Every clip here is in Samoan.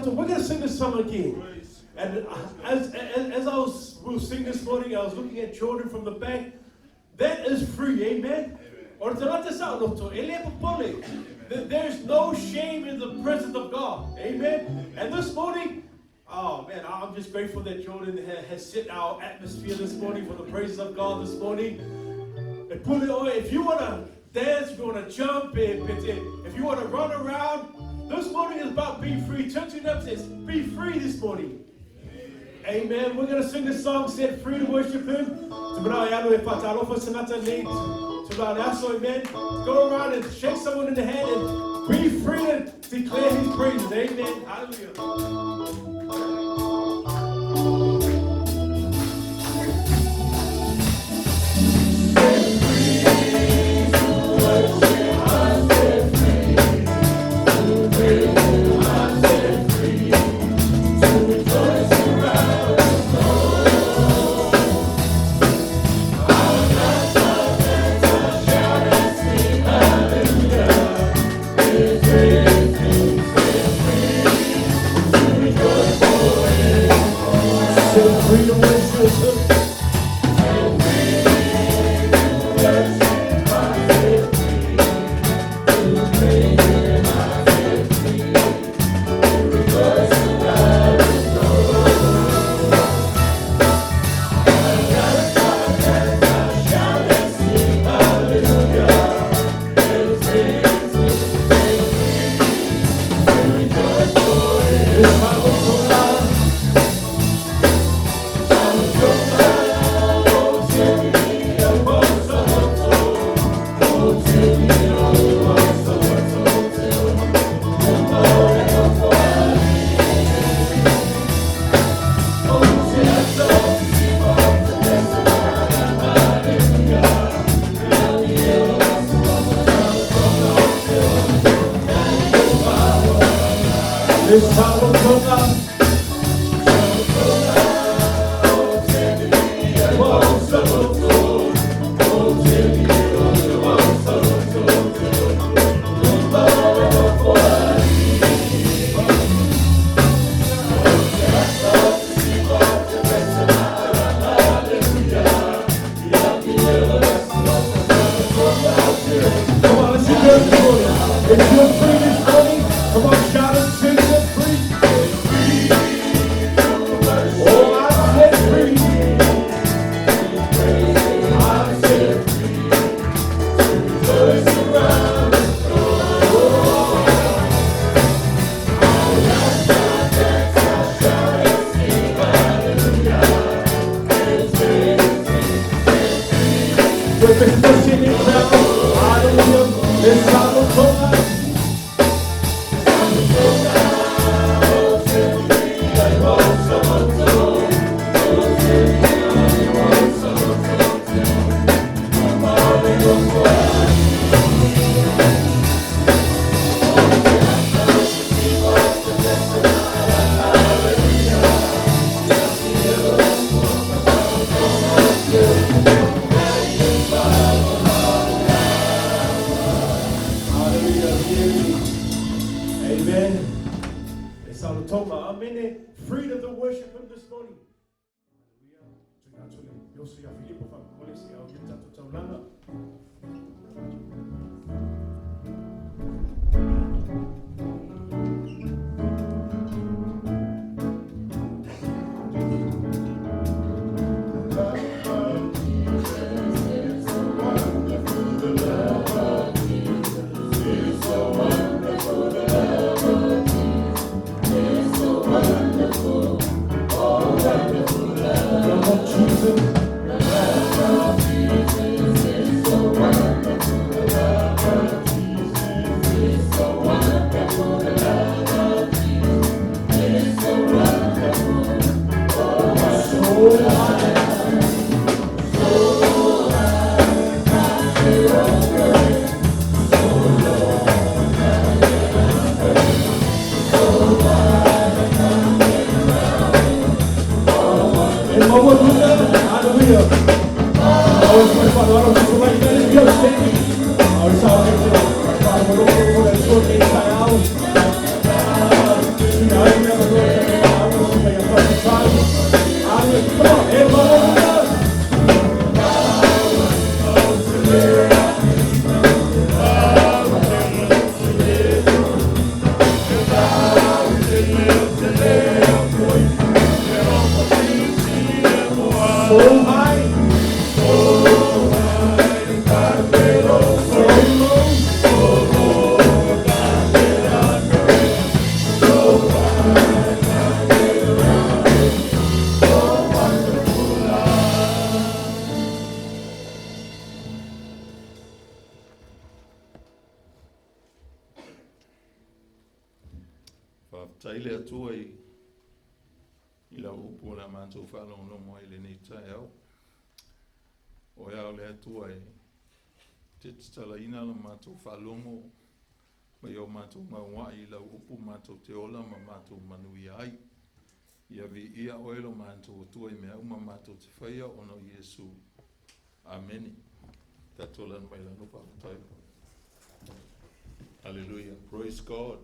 We're going to sing this song again. And as I was, we were singing this morning, I was looking at children from the back. That is free, amen? There is no shame in the presence of God, amen? And this morning, oh man, I'm just grateful that Jordan has set our atmosphere this morning for the praises of God this morning. If you want to dance, if you want to jump, if you want to run around, this morning is about being free. Turn to your neighbor and says, be free this morning. Amen. We're going to sing this song, Set Free to Worship Him. Amen. Go around and shake someone in the hand and be free to declare His praises. Amen. Hallelujah. Come on, let's go this morning. If you're free this morning, come on, shout and sing, set free. Faafetai le Atua i i lau upu o le a matou faalogologo ai i lenei taeao. O ea o le Atua e te tatalaina la matou faalogo ma ia o matou gauai i lau upu matou te ola ma matou manuia ai. Ia viia oe lo matou Atua i mea uma matou te faia ona o Iesu. Amene. Tatou lanu mai lalo faafetai. Hallelujah. Praise God.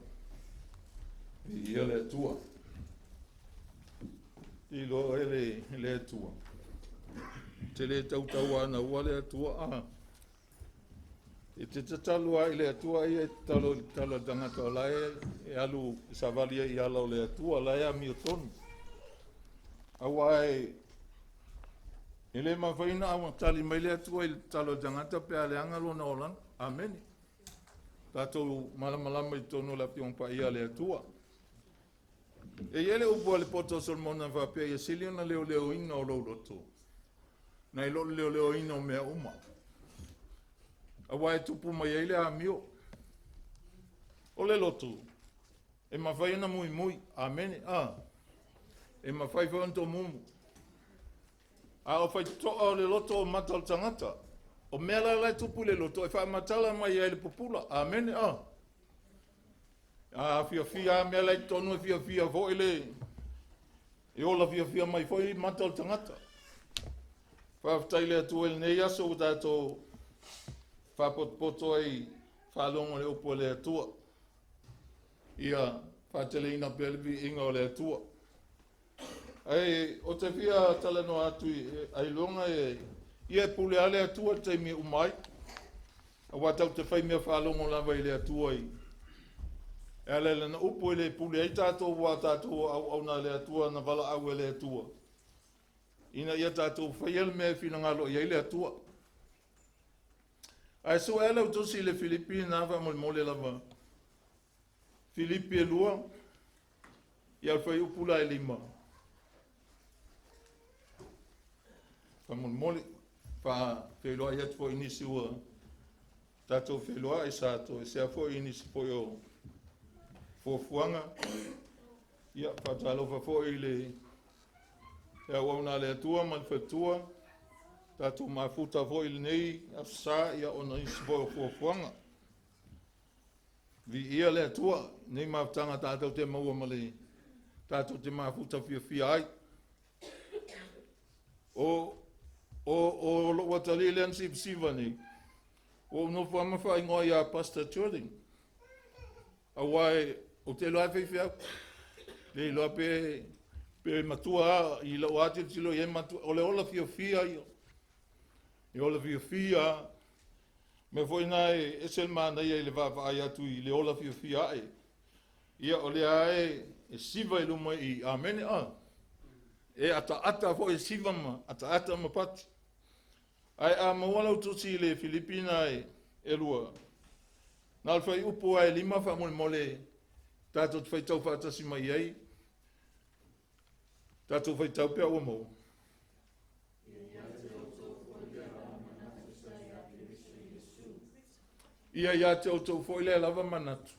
Viia le Atua. Te iloa oe le, le Atua. Te le tautauanaua le Atua a. E te tatalo lava i le Atua ia e tatalo i le tatalo a le tagata o la e e alu savali ai i ala o le Atua, la e amiotonu. Aua e e le mafai ona tali mai le Atua i le tatalo a le tagata pe a leaga lona olaga. Amene. Tatou malamalama i totonu o le Afioga Paia a le Atua. E i ai le upu a le poto o Solomona e faapea, ia sili ona leoleoina o lou loto, nai lo le leoleoina o mea uma. Aua e tupu mai ai le amio. O le loto, e mafai ona muimui. Amene. A. E mafai foi ona tomumu. A o faitotoa o le loto o mata o le tagata. O mea la la e tupu i le loto e faamatala mai ai le pupula. Amene. A. A fiafia lava mea la i totonu e fiafia foi le e ola fiafia mai foi mata o le tagata. Faafetai le Atua i lenei aso ua tatou faapotopoto ai faalogo i le upu a le Atua. Ia faateleina pea le viiga o le Atua. Ae ou te fia talanoa atu i ailoga e ia e pule lava le Atua i le taimi e uma ai. Aua tatou te fai mea faalogo lava i le Atua i e ala i lana upu e le pule ai tatou aua o tatou o auauna a le Atua na valaau e le Atua ina ia tatou faia le mea e finagalo i ai le Atua. Ae sue lau tusi i le Filipi na faamolemole lava. Filipi e 2, ia le fuaiupu la e 5. Faamolemole. Faafeiloai atu foi i nisi ua tatou feiloai sa toesea foi i nisi foi o fuafuaga. Ia, faatalofa foi i le auauna a le Atua ma le faletua, tatou mafuta foi i lenei Aso Sa, ia ona o nisi foi o fuafuaga. Viia le Atua, nei mafutaga tatou te maua ma le tatou te mafuta fiafia ai. O lou atalii lea na sivasiva nei, ua ou nofo lava ma faaigoa ia Pastor Jordan. Aua ou te iloa lava e faifeau. Le iloa pe matua lava i lau lava tilotilo i ai matua. O le ola fiafia ia. E ola fiafia lava. Mea foi na e ese le manaia i le vaavaai atu i le ola fiafia ae. Ia, o lea lava e siva i luma i amene a. E ataata foi e siva ma ataata ma pati. Ae a maua lau tusi i le Filipi na e 2, na o le fuaiupu lava e 5 faamolemole tatou te faitau faatasi mai ai. Tatou faitau pea ua maua. Ia ia te outou foi lea lava manatu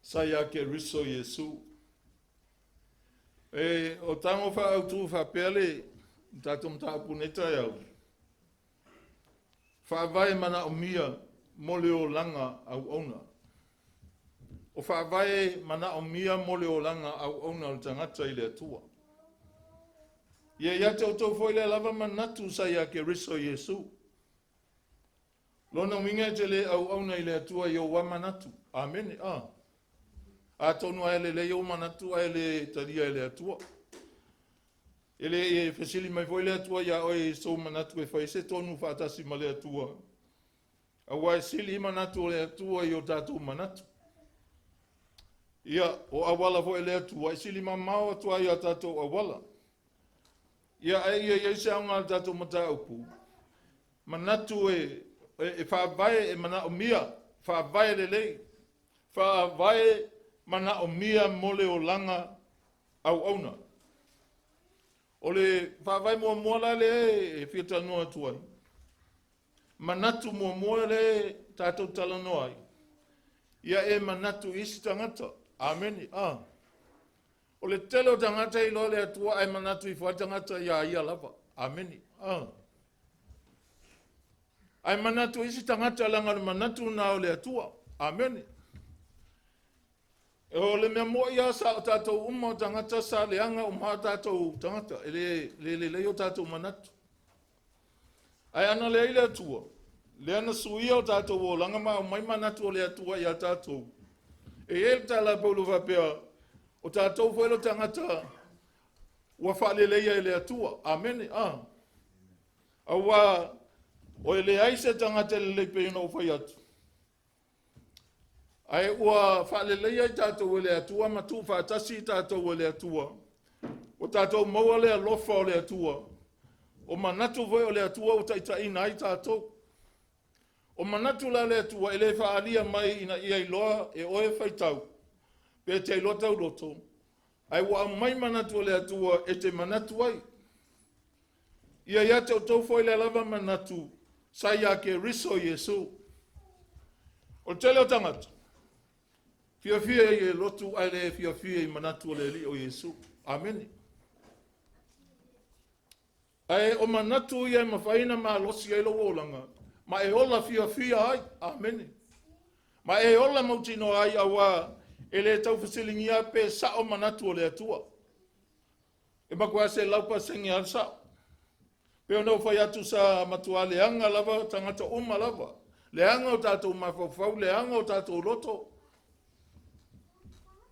sa ia Keriso Iesu. E o tago faaautu faapea le tatou mataupu nei taeao. Faavae manaomia mo le olaga auauna. O faavae manaomia mo le olaga auauna o le tagata i le Atua. Ia ia te outou foi lea lava manatu sa ia Keriso Iesu. Lona uiga e te le auauna i le Atua i ou manatu. Amene. A. Atonu ai lelei ou manatu ae le talia e le Atua. E le e fesili mai foi le Atua ia oe i sou manatu e fai se tonu faatasi ma le Atua. Aua e sili manatu o le Atua i o tatou manatu. Ia, o auala foi le Atua, e sili mamao atu ai a tatou auala. Ia, ae ia iai se aoga le tatou mataupu. Manatu e faavae e manaomia, faavae lelei, faavae manaomia mo le olaga auauna. O le faavae muamua la lea e fia talanoa atu ai. Manatu muamua lea tatou talanoa ai. Ia e manatu isi tagata. Amene. A. O le tele o tagata i iloa le Atua ae manatu ifo ai tagata ia ia lava. Amene. A. Ae manatu isi tagata leaga o le manatu na o le Atua. Amene. O le mea moi lava sa o tatou uma o tagata sa leaga uma o tatou tagata. E le lelei o tatou manatu. Ae ana leai le Atua, lea na suia o tatou olaga ma aumai manatu o le Atua ia tatou. E i ai le tala a Paulo faapea, o tatou foi le tagata ua faaleleia e le Atua. Amene. A. Aua o e leai se tagata lelei pei ona ou fai atu. Ae ua faaleleia i tatou e le Atua ma tuufaatasi i tatou e le Atua. Ua tatou maua le alofa o le Atua. O manatu foi o le Atua ua taitaiina ai tatou. O manatu la le Atua e le faaalia mai ina ia iloa e oe faitau, pe te iloa tauloto, ae ua aumai manatu o le Atua e te manatu ai. Ia ia te outou foi lea lava manatu sa ia Keriso Iesu. O le tele o tagata, fiafia i e lotu ae le fiafia i manatu o le Alii o Iesu. Amene. Ae o manatu ia e mafai na malosi ai lou olaga, ma e ola fiafia ai. Amene. Ma e ola mautinoa ai aua e le taufesiligia pe sao manatu o le Atua. E matua 100% a le sao. Pe ona ou fai atu sa matua leaga lava tagata uma lava. Leaga o tatou mafaufau, leaga o tatou loto.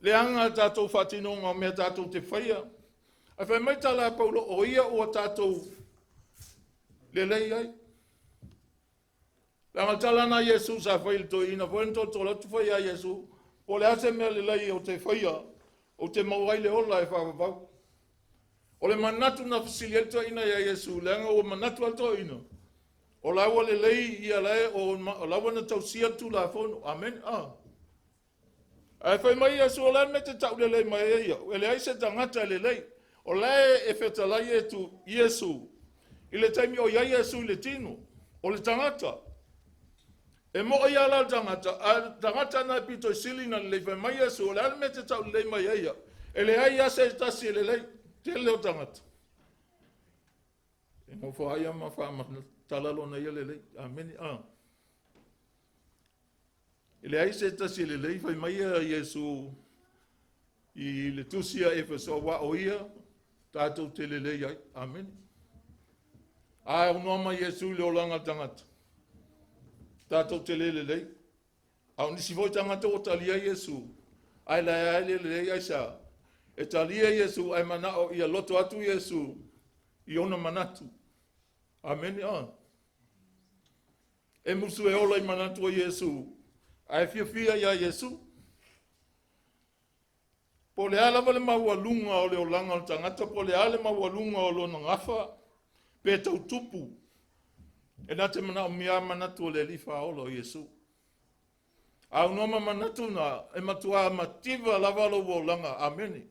Leaga tatou faatinoga o mea tatou te faia. Ae fai mai tala a Paulo, o ia ua tatou lelei ai. Leaga tala na Iesu sa fai i le toeaina foi na tolotolo atu fai ia Iesu, po o le a se mea lelei ou te faia, ou te maua ai le ola e faavavau. O le manatu na fesili ai le toeaina ia Iesu, leaga ua manatu ai le toeaina, o la ua lelei ia lae, o la ua na tausia le Tulafono. Amene. A. Ae fai mai Iesu, o la e mea te taulelei mai ai au, e leai se tagata e lelei. O la e fetalai e tu Iesu. I le taimi o i ai Iesu i le tino, o le tagata. E mo'i lava la le tagata, a o le tagata lena e pito i sili ona lelei. Fai mai Iesu, o le a le mea e te taulelei mai ai au? E leai lava se tasi e lelei, tele o tagata. E nofo lava ia ma faamatala lona ia lelei. Amene. A. E leai se tasi e lelei, fai mai ia Iesu i le tusi a Efeso, aua o ia tatou te lelei ai. Amene. A aunoa mai Iesu i le olaga o le tagata, tatou te le lelei. A o nisi foi tagata ua talia Iesu, ae la e le lelei aisea? E talia Iesu ae manao ia loto atu Iesu i ona manatu. Amene. A. E musu e ola i manatu o Iesu, ae fiafia iā Iesu. Po o le a lava le maualuga o le olaga o le tagata, po o le a le maualuga o lona gafa, pe tautupu, e na te manaomia manatu o le Alii Faaola o Iesu. Aunoa ma manatu na, e matua mativa lava lou olaga. Amene.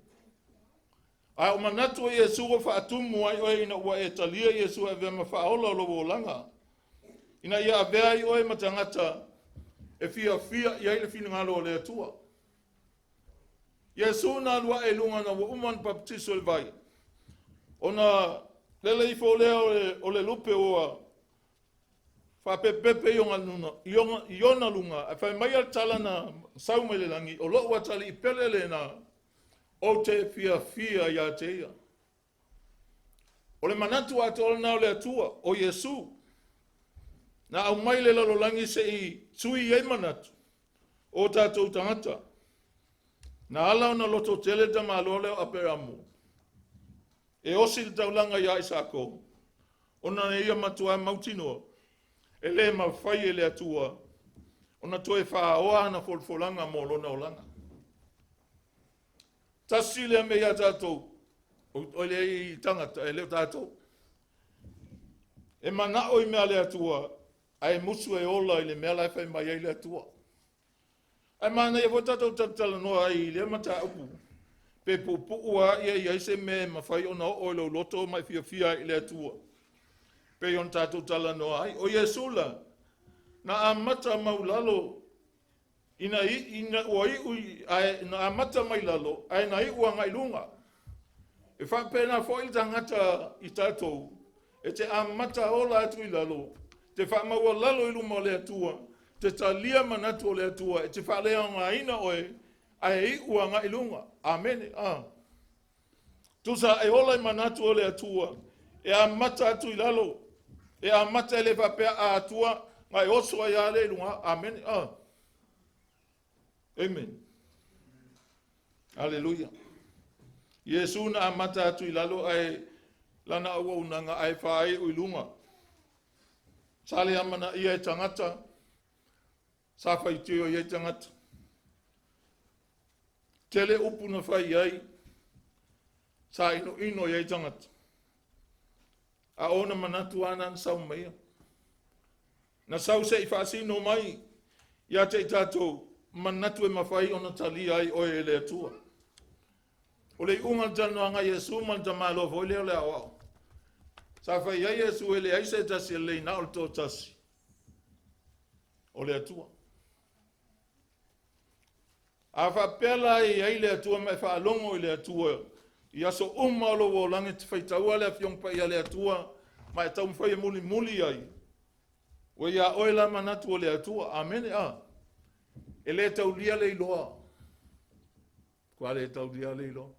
A o manatu o Iesu ua faatumu ai oe ina ua e talia Iesu e avea ma faaola o lou olaga, ina ia avea ai oe ma tagata e fiafia i ai le finagalo o le Atua. Iesu na alu ae i luga na ua uma ona baptiso i le vai, ona lele ifo lea o le lupe ua faapepepe i ona luga, ae fai mai le tala na sau mai le lagi, o lou atalii pele lena, ou te fiafia ia te ia. O le manatu atoa lena o le Atua, o Iesu, na aumai le lalolagi se i sui ai manatu o tatou tagata. Na ala ona loto tele tamaloa lea o Aperamo, e osi le taulaga ia Isako, ona ia matua mautinoa, e le mafai e le Atua ona toe faaoa ana folafolaga mo lona olaga. Tasi lea mea ia tatou, o le i tagata, e le o tatou. E manao i mea le Atua, ae musu e ola i le mea la e fai mai ai le Atua. Ae manaia foi tatou talatalanoa ai i lea mataupu, pe puupuu lava ia i ai se mea e mafai ona oo i lou loto ma e fiafia ai i le Atua, pei ona tatou talanoa ai. O Iesu la, na amata maulalo ina ua iu, ae na amata mai lalo, ae na iu agai luga. E faapena foi le tagata i tatou, e te amata ola atu i lalo, te faamaualalo i luma o le Atua, te talia manatu o le Atua, e te faaleaogaina oe, ae iu agai luga. Amene. A. Tusa e ola i manatu o le Atua, e amata atu i lalo, e amata e le faapea a Atua, na e oso ai ale i luga. Amene. A. Amen. Aleluia. Iesu na amata atu i lalo ae lana auaunaga ae faaiu i luga. Sa le amana ia e tagata, sa faitio i ai tagata. Tele upu na fai ai, sa ino ino i ai tagata. A ona manatu ana na sau mai ia. Na sau se i faasino mai ia te i tatou manatu e mafai ona talia ai oe e le Atua. O le iuga o le talanoaga a Iesu ma le tamaloa foi lea o le aoao. Sa fai ai Iesu e leai se tasi e lelei na o le toatasi, o le Atua. A faapea la e i ai le Atua ma e faalogo i le Atua i aso uma o lou olaga, e te faitaua le Afioga Paia a le Atua ma e taumafai e mulimuli ai, ua ia oe la manatu o le Atua. Amene. A. E le taulia le iloa. Kua le taulia le iloa.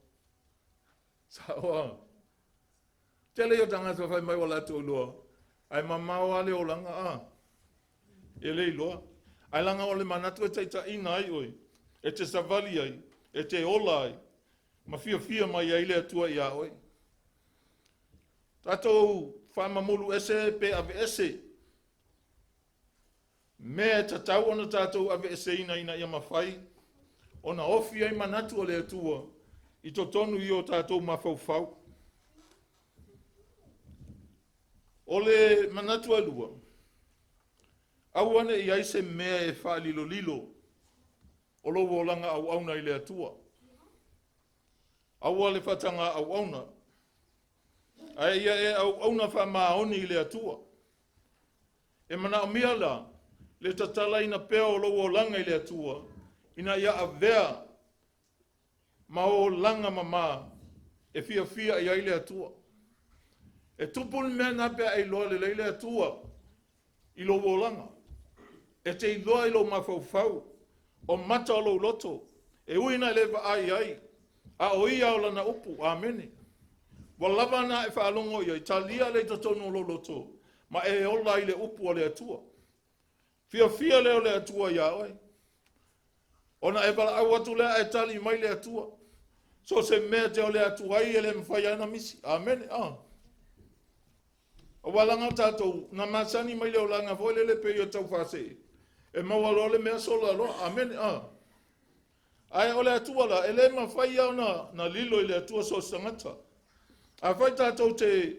Saoa. Tele ia tagata fai mai o latou iloa, ae mamao lava le olaga, a. E le iloa. Ae laga o le manatu e taitaiina ai oe, e te savali ai, e te ola ai, ma fiafia mai ai le Atua ia oe. Tatou faamamulu ese pe aveese mea e tatau ona tatou aveeseina ina ia mafai ona ofi ai manatu o le Atua i totonu i o tatou mafaufau. O le manatu e lua, aua ne i ai se mea e faalilolilo o lou olaga auauna i le Atua. Aua le faataga auauna. Ae ia e auauna faamaoni i le Atua. E manaomia la le tatalaina pea o lou olaga i le Atua, ina ia avea ma olaga mama e fiafia i ai le Atua. E tupu le mea na pe a iloa lelei le Atua i lou olaga. E te iloa i lou mafaufau, o mata o lou loto, e ui na le vaai ai, a o ia o lana upu. Amene. Ua lava na e faalogo i ai, talia le i totonu o lou loto, ma e ola i le upu a le Atua. Fiafia lea o le Atua iā oe. Ona e valaau atu lea ae tali mai le Atua. So se mea te o le Atua ai e le mawhai ana misi. Amene. Ah. Aua laga tatou na masani mai le olaga foi lele pe ia taufāseʻe e maua loa le mea sola loa. Amene. Ah. Ae o le Atua la, e le mafai ia ona na lilo i le Atua so o se tagata. Afai tatou te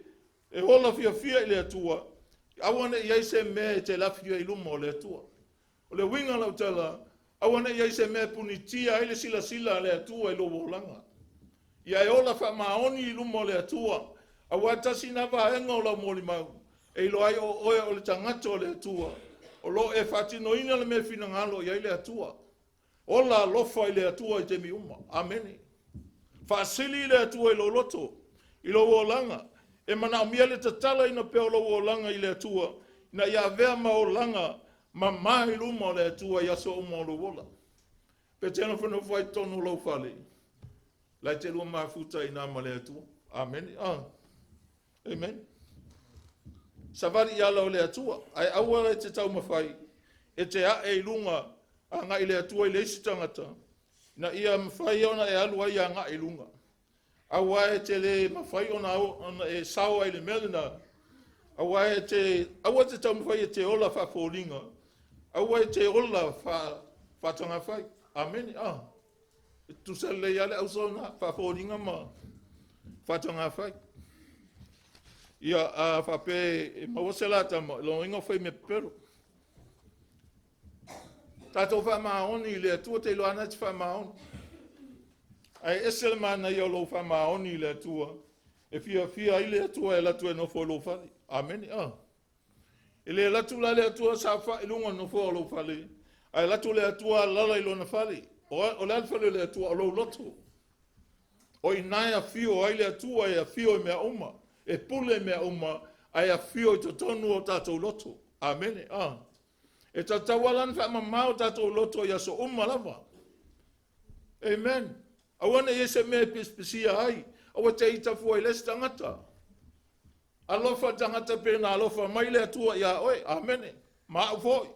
e ola fiafia i le Atua, aua ne i ai se mea e te lafi ai i luma o le Atua. O le uiga lau tala, aua ne i ai se mea e punitia ai le silasila a le Atua i lou olaga. Ia e ola faamaoni i luma o le Atua, auā tasi na vaega o lau molimau, e iloa ai o oe o le tagata o le Atua, o lo o e faatinoina le mea e finagalo i ai le Atua. Ola alofa i le Atua i taimi uma. Amene. Faasili i le Atua i lou loto, i lou olaga, e manaomia le tatalaina pea o lou olaga i le Atua, ina ia avea ma olaga mama i luma o le Atua i aso uma o lou ola. Pe te nofonofo ai totonu o lou fale, lai te lua mafuta i nā ma le Atua. Amene. Ah. Amen. Savali i ala o le Atua, ae aua e te taumafai e te ae i luga agai i le Atua i le isi tagata, ina ia mafai ona e alu ai agai i luga. Aua e te le mafai ona e sao ai i le mea lena, aua e te, aua e te taumafai e te ola faafoliga, aua e te ola faatagafai. Amene. Ah. E tutusa lelei lava le auso lena, faafoliga ma faatagafai. Ia, a faapea e maua se la tama, lona uiga o fai mea pepelo. Tatou faamaoni i le Atua, te iloa ana te faamaoni. Ae ese le manaia o lou faamaoni i le Atua, e fiafia ai le Atua e alu atu e nofo i lou fale. Amene. Ah. E le alu atu la le Atua saofai i luga o le nofoa o lou fale, ae alu atu le Atua alaala i lona fale. O le a le fale o le Atua? O lou loto. O i ina e afio ai le Atua, e afio i mea uma, e pule i mea uma, ae afio i totonu o tatou loto. Amene. Ah. E tatau lava la ona faamama o tatou loto i aso uma lava. Amen. Aua ne i ai se mea e pisipisia ai, aua te ita fua i le isi tagata. Alofa le tagata pe na alofa mai le Atua iā oe. Amene. Ma au foi.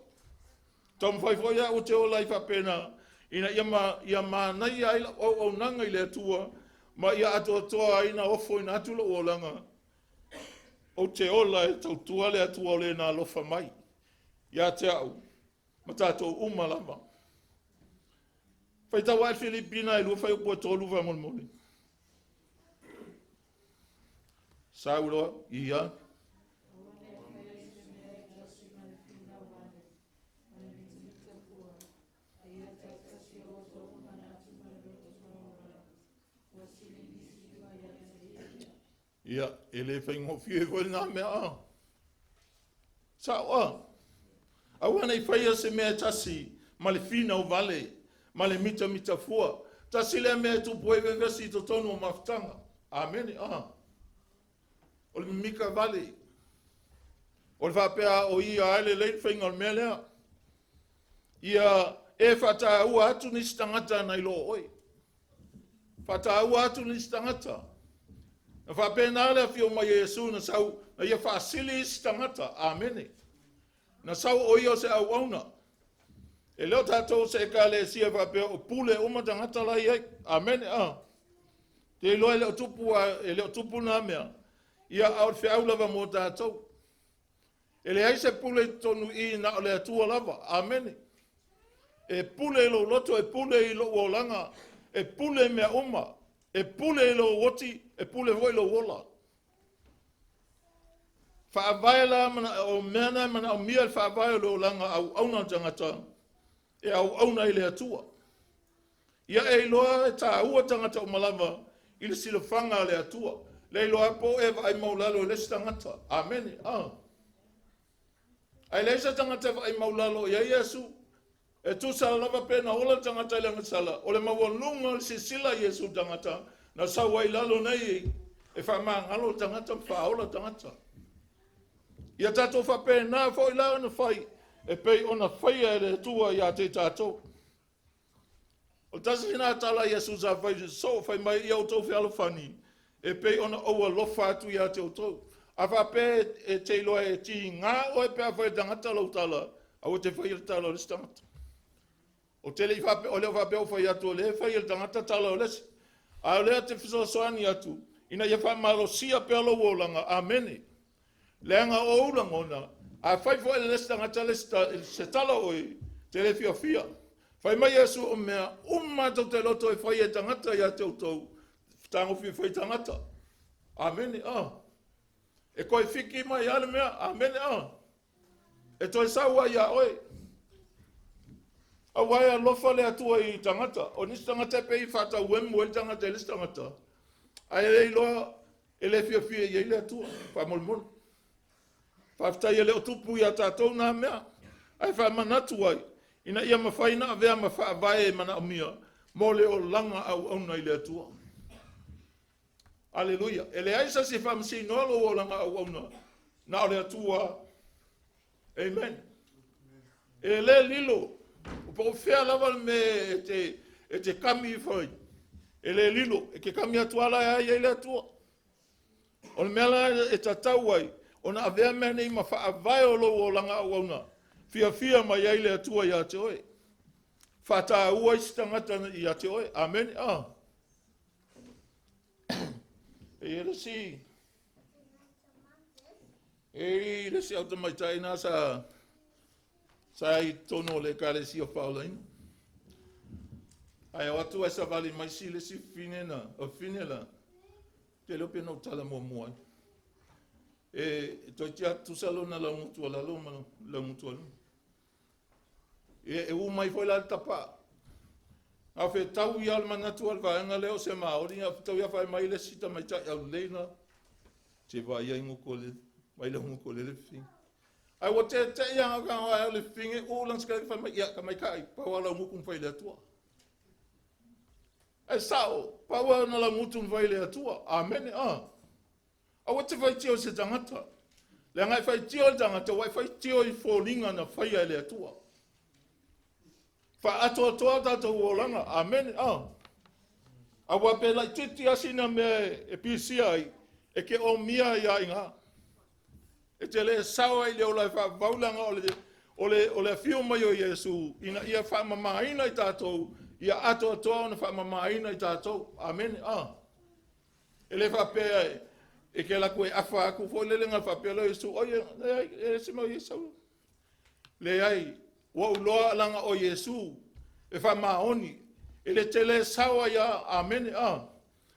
Taumafai foi au te ola ai faapena, ina ia, ma, ia manaia ai lau auaunaga i le Atua, ma ia atoatoa ai na ofoina atu lou olaga. Ou te ola e tautua le Atua o le na alofa mai ia te au ma tatou uma lava. Faitau ae Filipina e 2 fuaiupu e 3 faamolemole. Sau loa, ia. Ia, e le faigofie foi lena mea a. Sao a. Aua ne i faia se mea e tasi ma le finau vale, ma le mitamita fua. Tasi lea mea e tupu ai vevesi i totonu o mafutaga. Amene. A. O le mimika vale. O le faapea o ia lava e lelei le faiga o le mea lea. Ia e faataua atu nisi tagata nai lo oe. Faataua atu nisi tagata. Na faapena le afio mai o Iesu na sau, na ia faasili isi tagata. Amene. Na sau o ia o se auauna. E le o tatou se ekalesia faapea o pule uma tagata la i ai. Amene. Ah. Te iloa e le o tupu, e le o tupu nā mea. Ia, a o le feau lava mo tatou. E leai se pule i totonu i na o le Atua lava. Amene. E pule i lou loto, e pule i lou olaga, e pule i mea uma, e pule i lou oti, e pule foi i lou ola. Faavae la mana, o mea na e manaomia le faavae o le olaga auauna o le tagata, e auauna i le Atua. Ia e iloa e taua tagata uma lava i le silafaga a le Atua. Le iloa po o e vaai maulalo i le isi tagata. Amene. Ae leai se tagata e vaai maulalo i ai Iesu. E tusa lava pe na ola le tagata i le agasala, o le maualuga o le silasila a Iesu i le tagata, na sau ai i lalo nei e faamagalo le tagata ma faaola le tagata. Ia tatou faapena foi la ona fai e pei ona faia e le Atua ia te i tatou. O le tasi lena tala a Iesu sa fai soo, fai mai, ia outou fealofani, e pei ona ou alofa atu ia te outou. A faapea e te iloa e tiga oe pe a fai e le tagata lau tala, aua e te faia le tala o le isi tagata. O te le i faapea, o le faapea o fai atu o lea e fai e le tagata tala o le isi. A o lea te fesoasoani atu, ina ia faamalosia pea lou olaga, amene. Leaga o ou lagona, a fai foi e le isi tagata le se tala o oe, te le fiafia. Fai mai Iesu, o mea uma tou te loto e fai e tagata ia te outou, tagofi fai tagata. Amene. E toe fiki mai lava le mea. Amene. E toe sau ai ia oe. Aua e alofa le Atua i tagata. O nisi tagata e pei faatauemu ai le tagata i le isi tagata. Ae le iloa e le fiafia i ai le Atua. Faamolemole. Faafetai e le o tupu ia tatou nā mea. Ae faamanatu ai, ina ia mafai na avea ma faavae e manaomia mo le olaga auauna i le Atua. Aleluia. E leai se isi e faamasinoa lou olaga auauna na o le Atua. Amen. E le lilo. Po o fea lava le mea e te kami ifo ai. E le lilo. E ke kami atu ala e ai ai le Atua. O le mea la e tatau ai, ona avea mea nei ma faavae o lou olaga auauna, fiafia mai ai le Atua ia te oe. Faataua isi tagata ia te oe. Amene. E le si e le si au tamaitai na sa i totonu o le Ekalesia Faolaina. Ae o atu ai savali mai si le si fine na, o fine la, te leo pe no tala muamua ai. E toi tia tusa lona laugutu o lalo ma laugutu o luma. E u mai foi la le tapa. A fetau ia le manatu o le vaega lea o se Maori, a fetau ia fai mai le si tamaitai au lelei na. Te vai ai nguku o le, mai le nguku o le le fing. Ai ua te te ia ka ka ai le finge u lang ska fai mai ia ka mai kai pau ala nguku fai le Atua. Ai sao pau ala la ngutu fai le Atua. Amen. Aua te faitio se tagata. Leaga e faitio le tagata, ua e faitio i foliga na faia e le Atua. Faatoatoa tatou olaga. Amene. Aua pe laititi asina mea e pisia ai, e ke o mia ia inga. E te le sao ai le ola e faavaulaga o le afio mai o Iesu, ina ia faamamaina i tatou, ia atoatoa ona faamamaina i tatou. Amene. E le faapea e ke laku e afa aku foi lele ngā faapea leo Iesu, oi e e se mau Iesu. Le ai, ua uloa alanga o Iesu, e whamaoni, e le tele sawa ia, amene,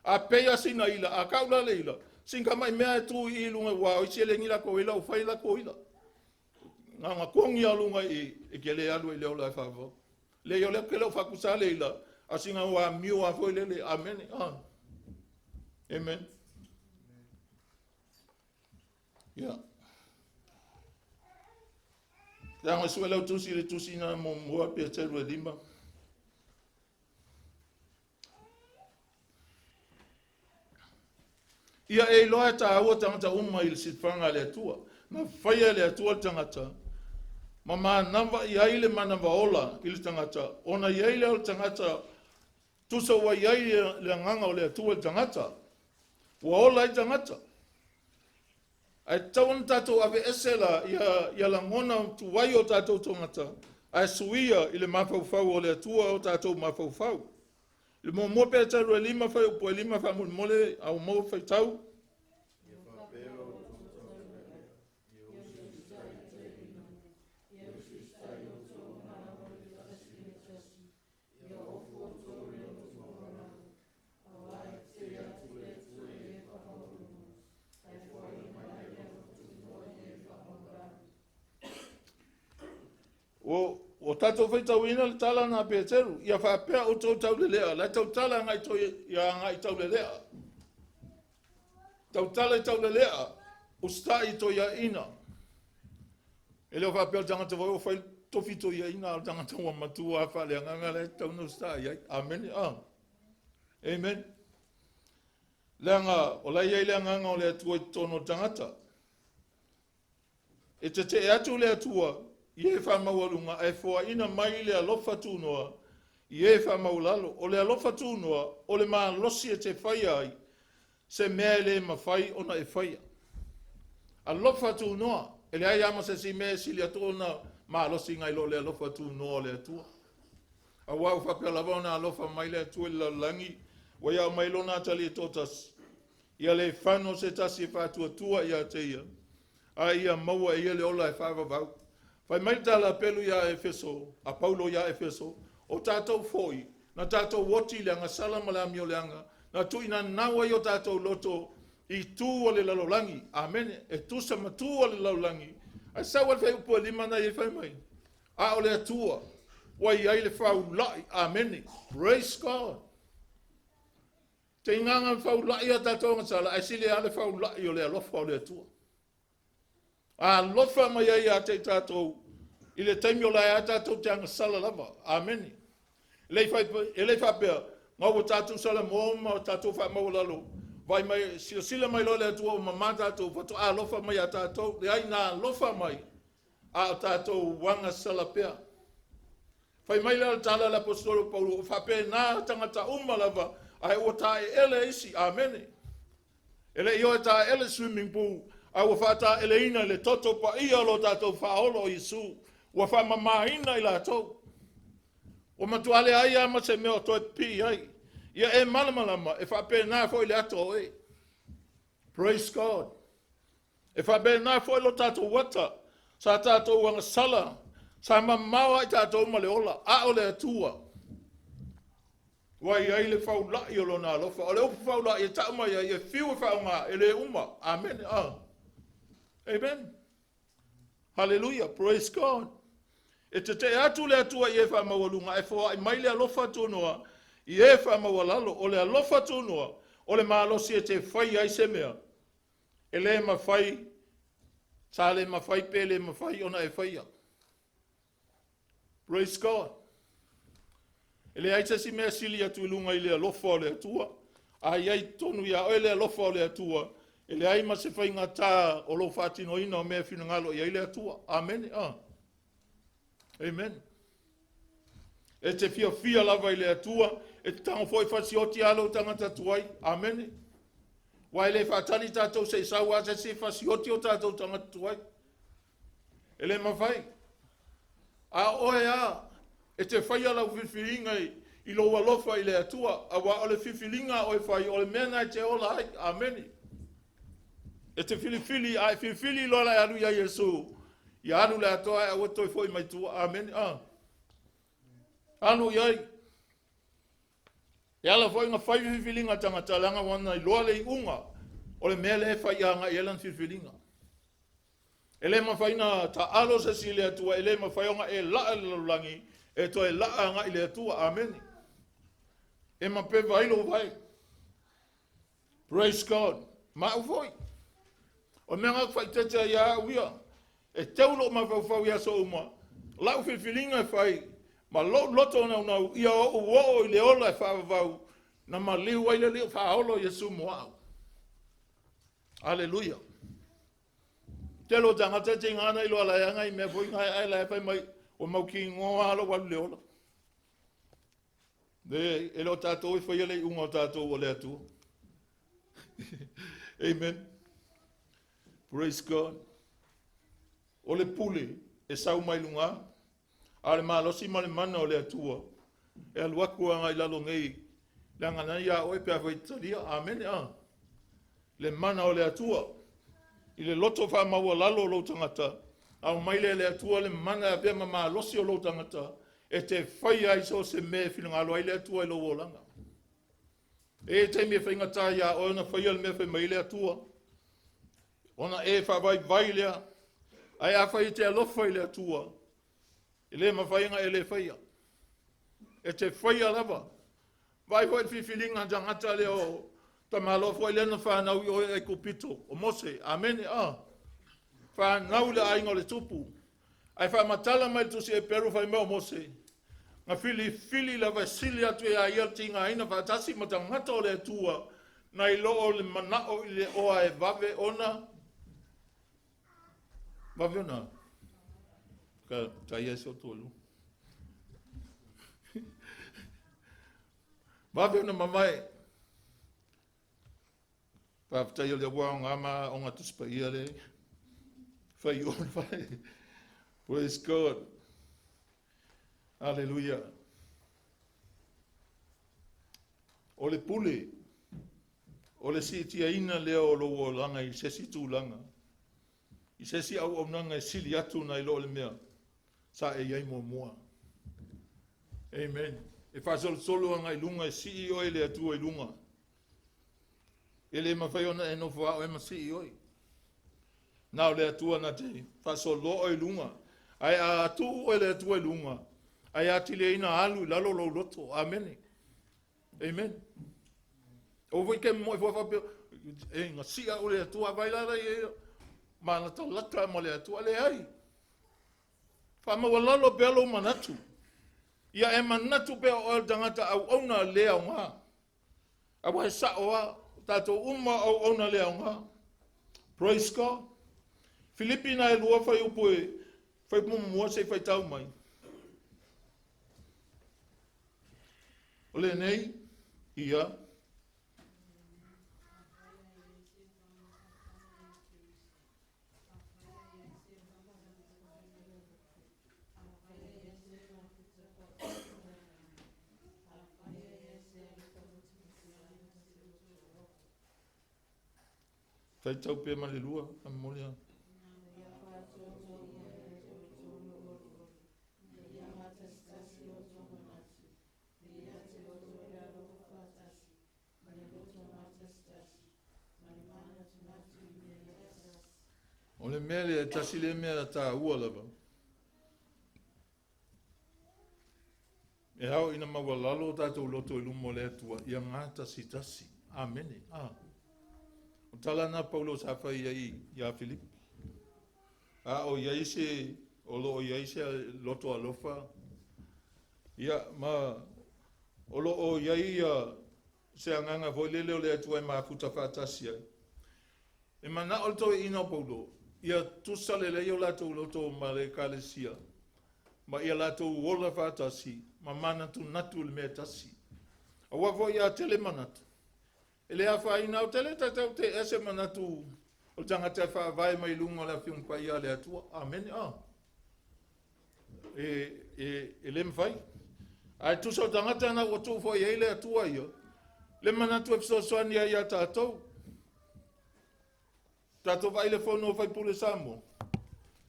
A peia sina ila, a kaula le ila, sinka mai mea e tu i lunga ua o isi le ngila ko ila, o whai la ko ila. Ngā ngā kongi a lunga i, e ke le alu i leo la e whawhau. Le i o leo ke leo whakusa le ila, a singa ua miu a foi lele, amene, Amen. Ia. Te anga sue lau tusi le tusi na mo mua pe te rua lima. Ia e iloa e tāua tangata uma i le sifanga le Atua. Na whaia le Atua le tangata. Ma manawa i ai le manawa ola i le tangata. Ona i ai le o le tangata tusa ua i ai le anganga o le Atua le tangata. Ua ola i tangata. Ai tau ona tātou ave ese la ia langona tuai o tātou tangata. Ai suia i le mafaufau o le Atua o tātou mafaufau. Le mua pe te rua lima whai upo e lima wha mole au mau whai tau. O tātou whaitauina le tala nā Peteru, ia whaapea o tau taulelea, lai tau tala ngai tau, ia ngai taulelea. Tautala i taulelea, usitai i toeaiina. E le o faapea o le tagata foi ua fai tofi toeaina, a o le tagata ua matua faaleagaga la e tatau ona usitai ai. Amene. Amen. Leaga o la e i ai le agaga o le Atua i totonu o le tagata. E tetee atu le Atua i e faamaualuga, ae foaina mai le alofa tunoa i e faamaualalo. O le alofa tunoa, o le malosi e te faia ai se mea e le mafai ona e faia. Alofa tunoa, e leai lava ma se isi mea e sili atu ona malosi nai lo le alofa tunoa o le Atua. Aua ua faapea lava ona alofa mai le Atua i le lalolagi, ua ia aumai lona atalii e toatasi, ia le fano se tasi e faatuatua ia te ia, a ia maua e ia le ola e faavavau. Fai mai le tala a Pelu ia Efeso, a Paulo ia Efeso, o tatou foi, na tatou oti i le agasala ma le amioleaga, na tuuinanau ai o tatou loto i tu o le lalolagi. Amene. E tusa ma tu o le lalolagi. Ae sau ai le fuaiupu e 5 na i fai mai, a o le Atua ua i ai le faulai. Amene. Praise God. Te igaga faulai a tatou agasala, ae sili lava le faulai o le alofa o le Atua. Alofa mai ai ia te i tatou i le taimi o la e a tatou te agasala lava. Amene. E le faapea, ma ua tatou salamoa ma tatou faamaualalo, vai mai, silasila mai loa le Atua ua mamā tatou, faatoa alofa mai ia tatou. Leai, na alofa mai, a o tatou agasala pea. Fai mai le tala a le aposetolo Paulo, ua faapena tagata uma lava, ae ua taeele isi. Amene. E le i o e taeele swimming pool, a ua faataeleina i le toto paia o lo tatou faaolo o Iesu, ua faamamaina i latou. Ua matua leai lava ma se mea o toe pipii ai. Ia e malamalama, e faapena foi le ata o oe. Praise God. E faapena foi lo tatou ata, sa tatou agasala, sa mamao ai tatou ma le ola, a o le Atua ua i ai le faulai o lona alofa. O le upu faulai e tau mai ai, e fiu e faaaoga, e le uma. Amene. Amen. Hallelujah. Praise God. E tetee atu le Atua i e faamaualuga, ae foai mai le alofa tunoa i e faamaualalo. O le alofa tunoa, o le malosi e te fai ai se mea e le mafai, sa le mafai pe le mafai ona e faia. Praise God. E leai se isi mea sili atu i luga i le alofa o le Atua. A i ai tonu ia oe le alofa o le Atua, e leai ma se faigata o lou faatinoina o mea finagalo i ai le Atua. Amene. Amen. E te fiafia lava i le Atua, e te tago foi fasioti a lou tagata tuai. Amene. Ua e le faatali tatou se i sau a se isi fasioti o tatou tagata tuai. E le mafai. A oe a, e te faia lau filifiliga i lou alofa i le Atua, aua o le filifiliga a oe fai, o le mea na e te ola ai. Amene. E te filifili, a e filifili loa la e alu ia Iesu, ia alu le atoa e aua toe foi mai tua. Amene. Alu i ai. E ala foi na fai filifiliga tagata, leaga ua na iloa le iuga o le mea lea e fai agai ai lana filifiliga. E le mafai na taalo se isi i le Atua, e le mafai ona e laa i le lalolagi, e toe laa agai i le Atua. Amene. E mapeva ai lou vae. Praise God. Ma au foi. O mea ngā whaitete ai a au ia, e teu lou mafaufau i aso uma, lau filifiliga e fai, ma lou loto naunau, ia ou oo i le ola e faavavau, na maliu ai le Alii faaolo Iesu mo au. Aleluia. Tele o tagata te ngana i loa la e anga i mea foi ngai ai la e fai mai, ua mau ki ngoa alo walu le ola. Le, e le o tātou e whaia le iuga o tātou o le Atua. Amen. Praise God. O le pule e sau mai lunga, a le malosi ma le mana o le Atua, e alu atu agai lalo nei, leaga na ia oe pe a fai talia. Amene. Le mana o le Atua, i le loto faamaualalo o lou tagata, au mai le le Atua le mana e avea ma malosi o lou tagata, e te fai ai so se mea e finagalo ai le Atua i lou olaga. E taimi e faigata ia oe ona faia le mea fai mai le Atua, ona e faavaivai lea, ae a fai e te alofa i le Atua, e le mafai ona e le faia. E te faia lava. Vai foi le filifiliga tagata lea o Tamaloa foi lea na fanau i o i Aikupito, o Mose, amene, a. Fanau i le aiga o le tupu. Ae faamatala mai le tusi Eperu fai mai o Mose, na filifili lava e sili atu ia ia le tigaina faatasi ma tagata o le Atua, nai lo o le manao i le oa e vave ona, vave ona, ka taia se o tualu. Vave ona mamae. Faafetai o lea ua aoga ma aoga Tusi Paia le fai o le fai. Praise God. Hallelujah. O le pule, o le siitiaina lea o lou olaga i se isi tulaga, i se isi auaunaga e sili atu nai lo o le mea sa e i ai muamua. Amen. E faasolosolo agai i luga e sii oe le Atua i luga. E le mafai ona e nofo ao e ma sii oe. Na o le Atua na te faasoloa oe i luga. Ae a tuu oe le Atua i luga, ae atili ai na alu i lalo lou loto. Amene. Amen. O foi ke mo e fua faapea, e gasia au le Atua, vai lala ia, ma latalata ma le Atua, leai. Faamaualalo pea lou manatu. Ia e manatu pea o oe le tagata auauna le aoga. Aua e sao lava, o tatou uma auauna le aoga. Praise God. Filipi na e lua fuaiupu e fuaiupu muamua se i faitau mai. O lenei, ia. Faitau pea ma le lua, a momoli a. O le mea lea, e tasi lea mea taua lava. E ao ina maualalo o tatou loto i luma o le Atua, ia gatasitasi. Amene. Ah. O tala na Paulo sa fai ai ia Filipi. A o i ai se, o lo o i ai se loto alofa, ia, ma o lo o i ai ia se agaga foi lele o le Atua e mafuta faatasi ai. E manao le toeaina o Paulo, ia tusa lelei o latou loto ma le ekalesia, ma ia latou ola faatasi, ma manatunatu le mea tasi. Aua foi a tele manatu, e le afaina au tele tatau te ese manatu o le tagata e faavae mai luga o le Afioga Paia a le Atua. Amene. Ah. E le mafai. Ae tusa o tagata na ua tuu foi ai le Atua ia, le manatu e fesoasoani ai ia tatou. Tatou vaai le fono o faipule Samoa,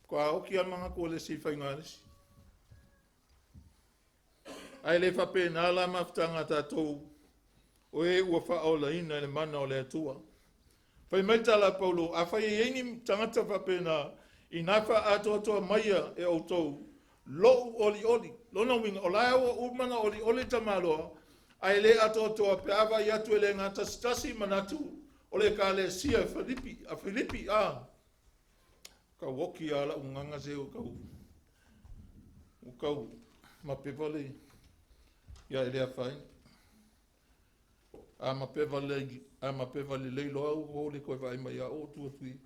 ko a oki a manatu o le isi faiga le isi. Ae le faapena la mafutaga a tatou o e ua faaolaina i le mana o le Atua. Fai mai tala a Paulo, afai e i ai ni tagata faapena, ina faaatoatoa maia e outou lou olioli. Lona uiga, o la ua uma na olioli tamaloa, ae le atoatoa pe a vaai atu e le gatasitasi manatu o le ekalesia e Filipi, a Filipi, a. Kau oki a lau gaga se o kau, o kau mapepa le, ia e le afaina. A mapepa le, a mapepa lelei loa au o le koe vaai mai a o tu atu i.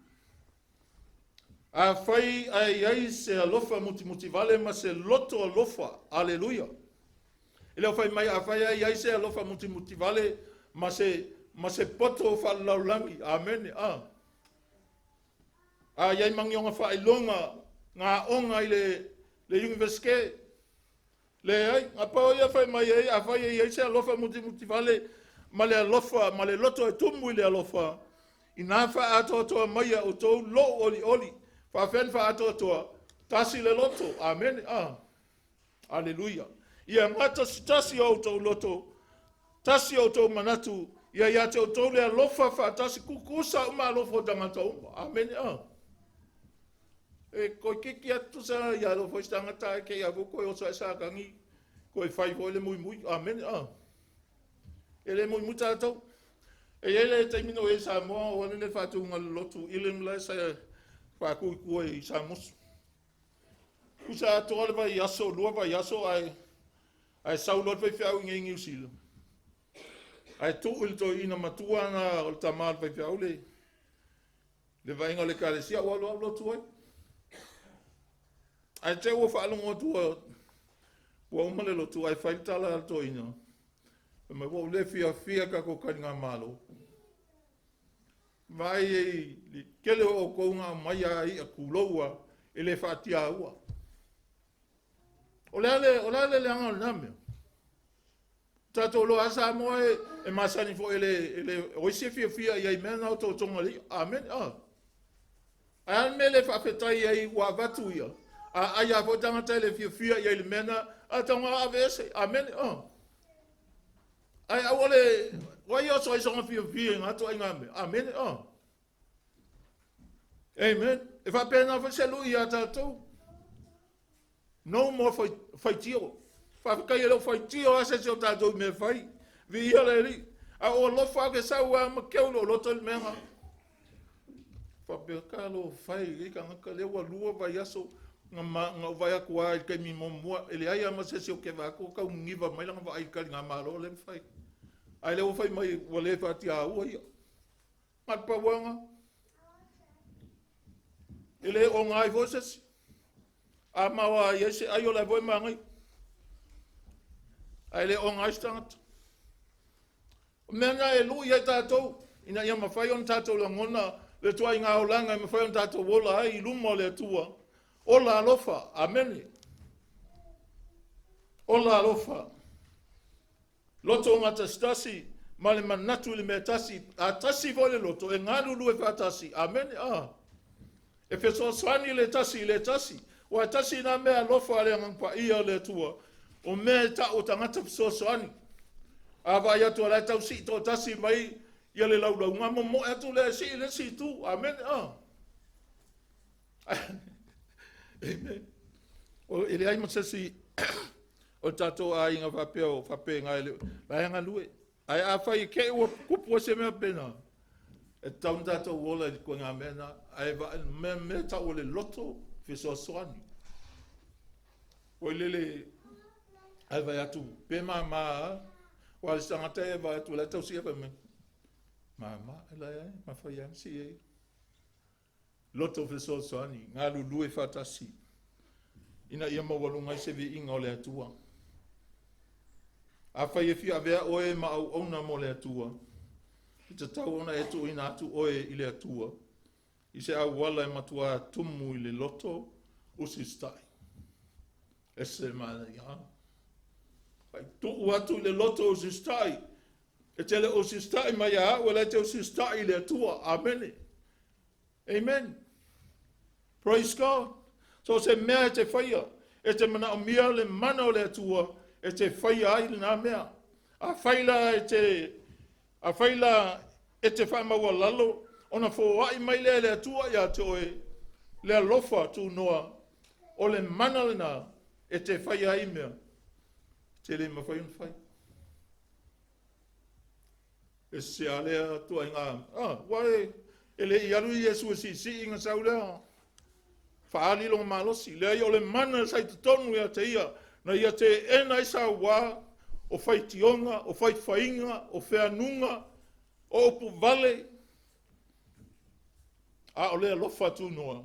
Afai ae i ai se alofa mutimuti vale ma se loto alofa, aleluia. E le o fai mai afai ae i ai se alofa mutimuti vale ma se poto faalalaulagi, amene, a. A i ai magioga faailoga ngā onga i le universite, le ai, ngā pau ia fai mai ai, afai e i ai se alofa mutimuti vale ma le alofa, ma le loto e tumu i le alofa, ina faaatoatoa mai a outou lou olioli, faafean faaatoatoa, tasi le loto, amene, a. Aleluia. Ia gatasitasi o outou loto, tasi o outou manatu, ia ia te outou le alofa faatasi, kukusa uma alofa o tagata uma. Amene, a. E koe kiki atu sa ia alofa i se tagata e ke ia koe o sa e sa kangi, koe fai foi le muimui. Amene, a. E le muimui tātou. E i ai le taimi na ou i ai i Samoa, ua alu i le faatuga o le lotu Elim la e sa faatu i tua i Samusu. Tusa atoa le vaiaso, 2 vaiaso ae sau loa le faifeau i inei i Niu Sila. Ae tuu i le toeaina matua na o le tama o le faifeau le vaaiga o le ekalesia ua alu au lotu ai. Ae te ua faalogo atu ua uma le lotu ae fai le tala a le toeaina. Fai mai ua ou le fiafia i le tatou taligamalo. Vaai i le tele o outou na aumai lava i'a tulou a e le faatiaua. O le a le leaga o lena mea? Tatou iloa lava Samoa e masani foi e le o isi e fiafia i ai i mea na o otootoga o le i'a. Amene. Ah. Ae a le mea e le faafetai ai ua avatu ia? A ai lava foi tagata e le fiafia i ai i le mea na, a tago aveese. Amene. Ah. Ae aua le, o ai e oso ai soona fiafia i ngā ituaiga mea. Amene. Ah. Amen. E faapena foi se lui iā tatou. No more faitio. Faafetai e le o faitio lava se isi o tatou i mea e fai. Viia le Alii. A o alofa ake sau lava ma keu lou loto i le mea lena. Faapea, talofa e i lenei tagata lea ua 2 vaiaso na ou vaai atu lava i le taimi muamua, e leai lava ma se isi o keva atu o tau niniva mai lana vaai i le taligamalo lea na fai. Ae lea ua fai mai ua le faatiaua ia. Na o le pau lava lena. E le oga ai foi se isi. A maoa ai se ai o la e foi e manaia. Ae le oga ai se tagata. O mea na e lui ai tatou, ina ia mafai ona tatou lagona le ituaiga olaga e mafai ona tatou ola ai i luma o le Atua. Ola alofa. Amene. Ola alofa. Loto gatasitasi ma le manatu i le mea tasi, a tasi foi le loto, e galulue faatasi. Amene. Ah. E fesoasoani le tasi i le tasi. Ua e tasi nā mea alofa a le Agaga Paia o le Atua, o mea e ta'u o tagata fesoasoani. A vaai atu o la e tau sii toatasi mai ia le laulauga, momoe atu lea e sii le isi itu. Amene. Ah. Amen. O, e leai ma se isi o le tatou aiga faapea o faapena e le, la e galue. Ae afai e te i ua tupu ai se mea pena, e tatau ona tatou ola i le ituaiga mea lena. Ae mea, mea tau o le loto fesoasoani. Oi lele, ae vaai atu, pe mama lava, aua le isi tagata e vaai atu o la e tau sii fai mai, mama, e la e mafai lava ona sii ai. Loto fesoasoani, galulue faatasi, ina ia maualuga ai se viiga o le Atua. Afai e fia avea oe ma auauna mo le Atua, e tatau ona e tuuina atu oe i le Atua i se auala e matuā tumu i le loto usita'i. Ese manaia. Tuu atu i le loto usita'i. E te le usita'i mai ia au, e la e te usita'i i le Atua. Amene. Amen. Praise God. So se mea e te faia, e te manaomia le mana o le Atua e te faia ai lena mea. A fai la e te, a fai la e te faamaualalo, ona foai mai lea e le Atua ia te oe le alofa tunoa, o le mana lena e te faia ai mea e te le mafai ona fai. E se a lea ituaiga, ah, ua e, e le i alu Iesu e siisii na sau lea, faaali lona malosi. Leai, o le mana sa i totonu ia te ia, na ia teena ai sauā, o faitioga, o faifaiga, o feanuga, o upu vale, a o le alofa tunoa,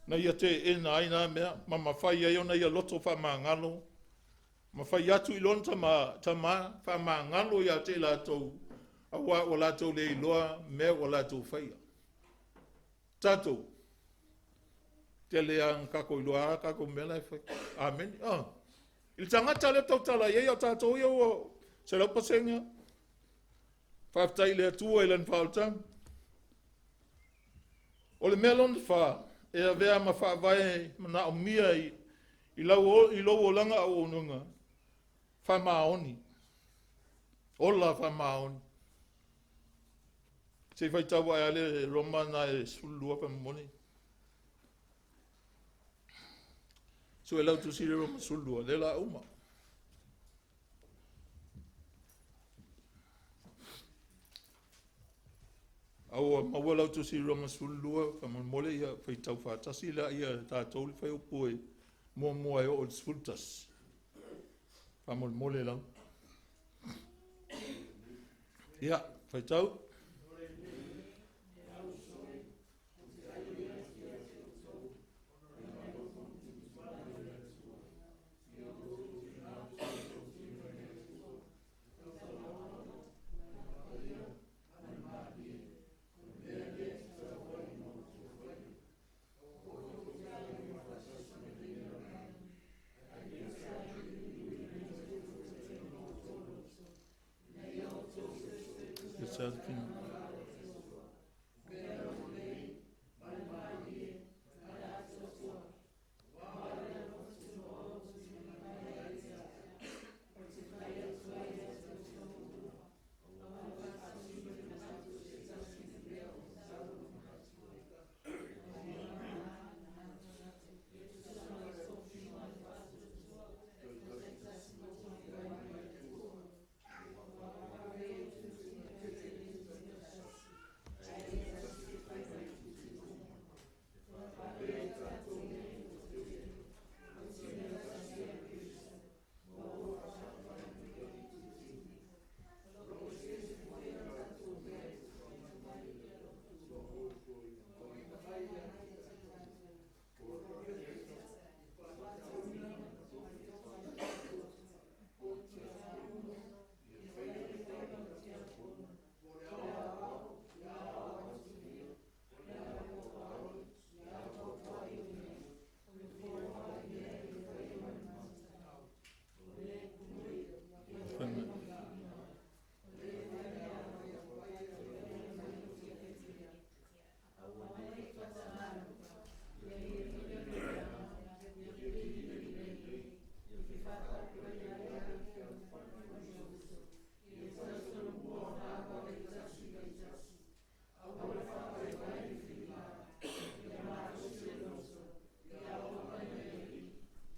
na ia teena ai nā mea, ma mafai ai ona ia loto faamagalo, ma fai atu i lona tama, tama faamagalo ia te i latou, auā ua latou le iloa mea ua latou faia. Tatou, tele lava na tatou iloa a tatou mea la e fai. Amene. Ah. I le tagata lea tautala i ai, o tatou ia ua 100%. Faafetai i le Atua i lana faaolataga. O le mea lona fa, e avea ma faavae manaomia i lou olaga auaunaga, faamaoni. Ola faamaoni. Se i faitau ae a le Roma na e 12 faamolemole. Sue lau tusi le Roma 12, lea la uma. A ua maua lau Tusi Roma 12, faamolemole ia faitau faatasi laia e tatou le fuaiupu e 1 e oo i le 11. Faamolemole lava. Ia, faitau.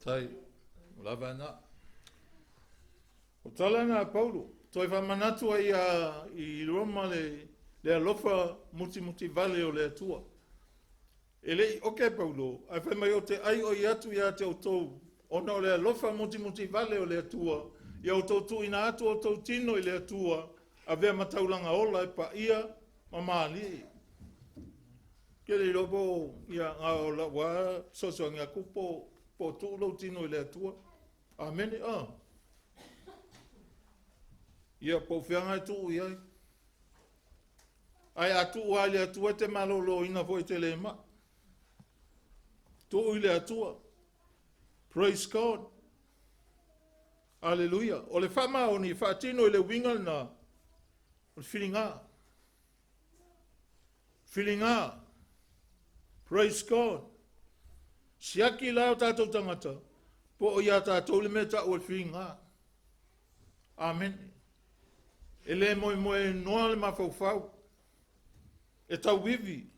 Tai, o lava na. O tala na Paulo, toe faamanatu ai i Roma le alofa mutimuti vale o le Atua. E le'i oke Paulo, ae fai mai o te ai o i atu ia te outou, ona o le alofa mutimuti vale o le Atua, ia outou tuuina atu outou tino i le Atua, avea ma taulaga ola e paia ma malie. Ke le iloa po ia nga o lau lava fesoasoani atu po o tuu lou tino i le Atua. Amene. Ia po o feaga e tuu i ai. Ae a tuu lava i le Atua e te maloloina foi e te le mai. Tuu i le Atua. Praise God. Aleluia. O le faamaoni e faatino i le uiga lena, o le filiga. Filiga. Praise God. Siaki la o tatou tagata, po o ia tatou le mea ta'u o le filiga. Amen. E le moemoe noa le mafaufau. E tauivi.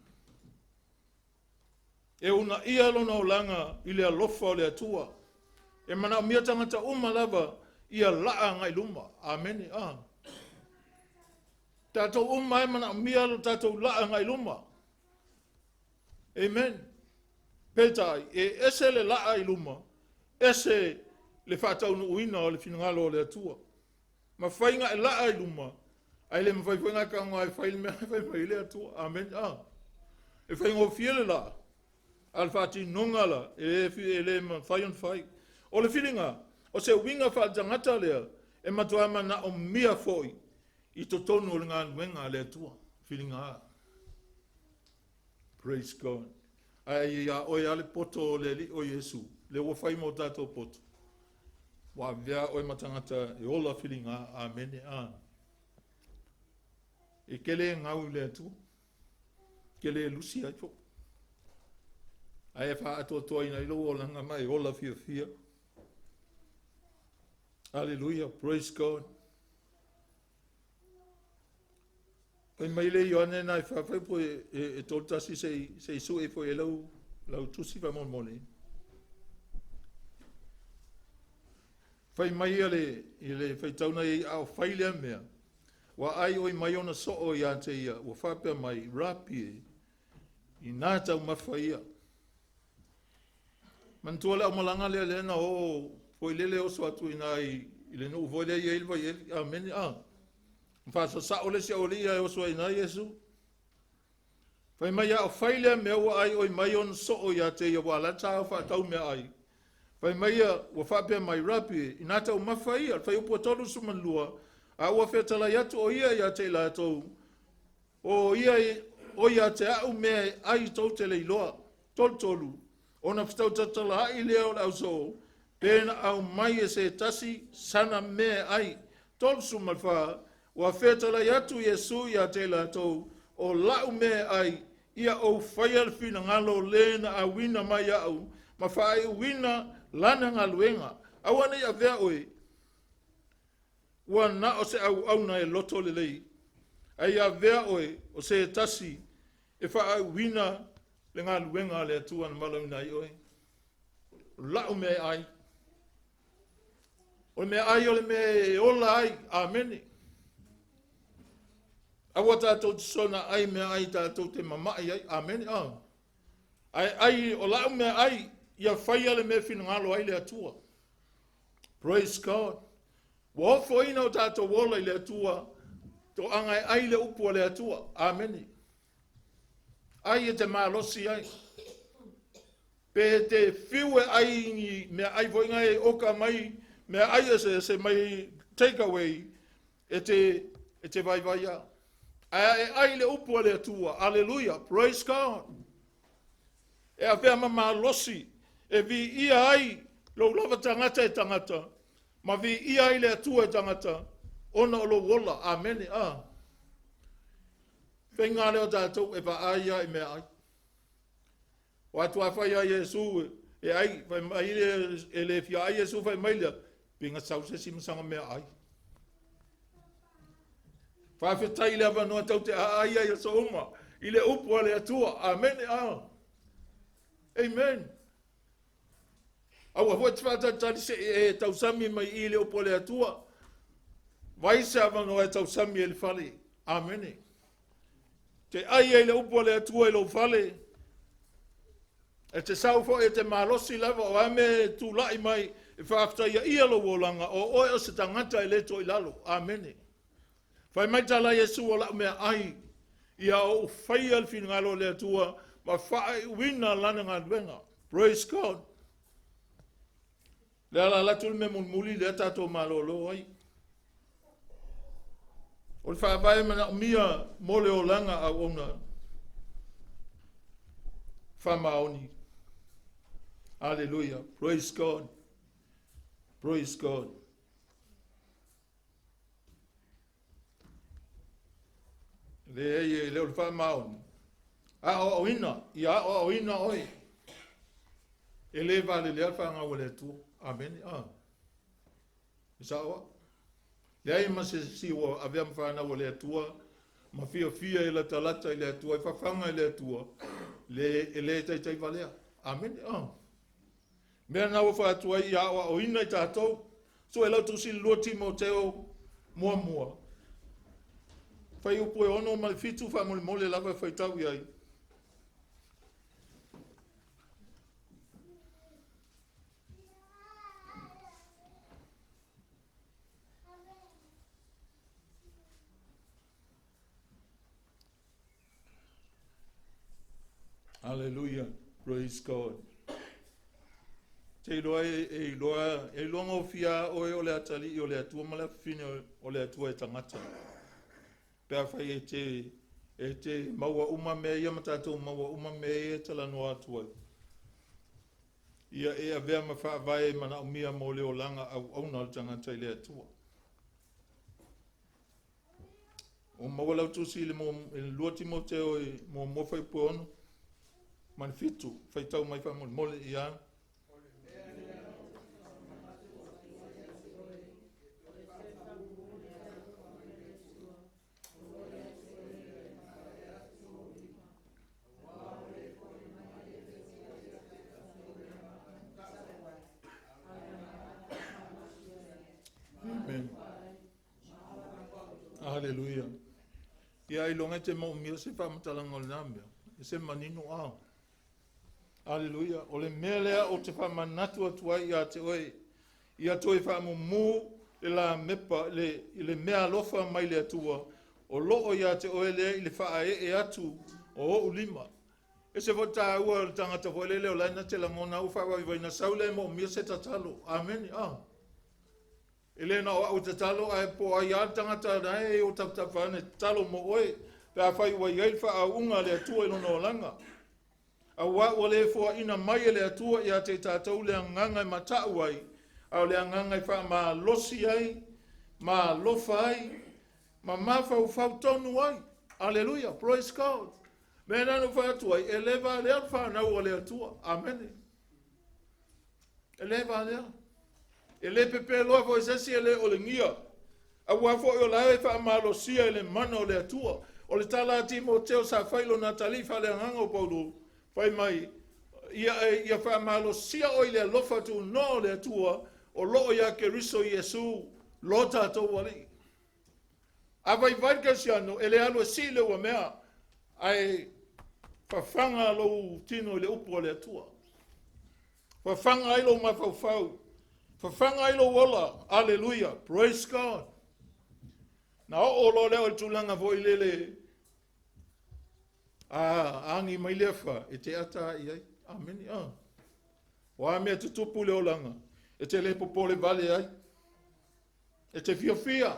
E unaia lona olaga i le alofa o le Atua. E manaomia tagata uma lava ia laa agai luma. Amene. Tatou uma e manaomia lo tatou laa agai luma. Amen. Peitai, e ese le laa i luma, ese le faataunuuina o le finagalo o le Atua. Mafai e laa i luma, ae le mafai foi na tago e fai le mea e fai mai le Atua. Amen. E faigofie le laa, a le faatinoga la, e le mafai ona fai. O le filiga, o se uiga faaletagata lea, e matua manaomia foi i totonu o le galuega a le Atua. Filiga. Praise God. Ae ia oe a le poto o le Alii o Iesu, le ua fai mo tatou poto. Ua avea oe ma tagata e ola filiga. Amene. E ke le ngau i le Atua. Ke le lusi ai fo. Ae faatoatoa ina i lou olaga ma e ola fiafia. Hallelujah. Praise God. Fai mai le Ioane na e whawhai po e 31 se i sue fo e lau tusi faamolemole. Fai mai ia le i le faitauna i a o fai lea mea. Ua aioi mai ona soo ia te ia, ua faapea mai, Rapi e, i nā taumafa ia. Manatua le aumalaga lea lea na o foi lele oso atu i nā i le nuu foi lea i ai le vaieli. Amene. A. Whaasasao le si aualii ai oso ai nā Iesu. Fai mai a o fai lea mea ua aioi mai ona soo ia te ia ua alata au whaatau mea ai. Fai mai ia ua faapea mai Rapi e, i nā taumafa ia, fai upu 32, a ua fetalai atu o ia ia te i latou, o ia o ia te au mea e ai tou te leiloa. 33, ona fetautatala ai lea o le ausoo, pe na au mai e se tasi sana mea ai. 34, ua fetalai atu Iesu ia te latou, o lau mea ai, ia ou whaia le finagalo le na awina mai au, ma whaaiuina lana galuega. Aua nei avea oe, ua na o se au au na e loto le lei. Ai avea oe o se tasi e whaaiuina le galuega le Atua na valaauina ai oe. O lau mea ai. O le mea ai o le mea e ola ai. Amene. Aua tātou te sona ai mea ai tātou te mamai ai. Amene. Ah. Ai ai o lau mea ai ia whaia le mea finagalo ai le Atua. Praise God. Ua ofo ina o tātou ola i le Atua, to anga e ai le upu o le Atua. Amene. Ai e te malosi ai. Pe te fiu e ai ni mea ai foi ngai oka mai, mea ai e se mai take away, e te vai vai a. Ae e ai le upu a le Atua. Hallelujah. Praise God. E awhea ma malosi, e vi ia ai lo lava tangata e tangata, ma vi ia ai le Atua e tangata, ona o lo ola. Amene. Ah. Whainga leo tātou e wha ai ai mea ai. O atua whai ai Iesu, e ai, whai mai le, e le fia ai Iesu whai mai lea, pinga sau se simasanga mea ai. Whawhetai le awanoa tau te a ai ai o so uma, i le upu a le Atua. Amene. Ah. Amen. Aua hoi te whātatari se e tausami mai i le upu a le Atua. Vai se awanoa e tausami e le whale. Amene. Te ai ai le upu a le Atua i lou fale. E te sau foi e te malosi lava o ame tūlai mai e whaaftaia ia lo olanga o oe o se tangata e le toi lalo. Amene. Whai mai tala Iesu o lau mea ai ia o whaia le finagalo le Atua ma whaaiuina lana galuega. Praise God. Le ala latu le me mulimuli lea tātou malolo ai. O le whaavae mana o mia mo le olanga au ona whamaoni. Hallelujah. Praise God. Praise God. Le ei e le o le whamaoni. A o oina, ia o oina oi. E le vale le alfa ngā wale atua. Amen. Ah. Sa oa. Le ai ma se si o avea mwhana wale atua, ma fia fia e lata lata i le atua, e whawhanga i le atua, le e le taitai valea. Amen. Ah. Mea ngā wha atua i a o oina i tātou, so e lautu si lua Timoteo mua mua. Whai upu e ono ma le fitu wha mole mole lava e whai tau iai. Hallelujah. Praise God. Te iloa e iloa, e iloa ngau fia oe o le atali i o le atua ma le afifine o le atua e tangata. Pea whai e te maua uma mea ia ma tātou maua uma mea ia e talanoa atu ai. Ia e avea ma whaavae mana o mia mō le olanga au auna o le tangata i le atua. O maua lau tusi i le lua Timoteo i mō mō whai puono, man fitu, whai tau mai wha mole ia. Amen. Aleluia. Ia ailoga e te moomia se faamatalaga o lena mea, e se manino a. Aleluia. O le mea lea ou te faamanatu atu ai ia te oe, ia toe faamumu le lamepa i le meaalofa mai le Atua o loo ia te oe lea i le faaee atu o ou lima. E se foi tāua o le tagata foi lele o la e na te lagona au faavaivaiina sau lea e moomia se tatalo. Amene. Ah. E le na o au e tatalo ae po o ai lava le tagata na e o tapatafa ane e tatalo mo oe pe afai ua i ai le faauuga a le Atua i lona olaga. Auā ua le foaina mai e le Atua ia te i tatou le agaga e mata'u ai, a o le agaga e faamalosi ai, ma alofa ai, ma mafaufau tonu ai. Aleluia, praise God. Mea lena na ou fai atu ai, e le valea le fanau a le Atua. Amene. E le valea. E le pepeloa foi se isi e le olegia. Auā foi o la e faamalosia i le mana o le Atua. O le tala a Timoteo sa fai lona atalii faaleagaga o Paulo, fai mai, ia, ia faamalosia oe i le alofa tunoa o le Atua o loo iā Keriso Iesu lo tatou Alii. A vaivai le kerisiano, e le alu e sii le uamea, ae fafaga lou tino i le upu a le Atua. Fafaga ai lou mafaufau, fafaga ai lou ola. Aleluia, praise God. Na oo loa lea o le tulaga foi lele, a agi mai le afa, e te ata ai ai. Amene. Ah. O a mea tutupu le olaga, e te le popole vale ai. E te fiafia.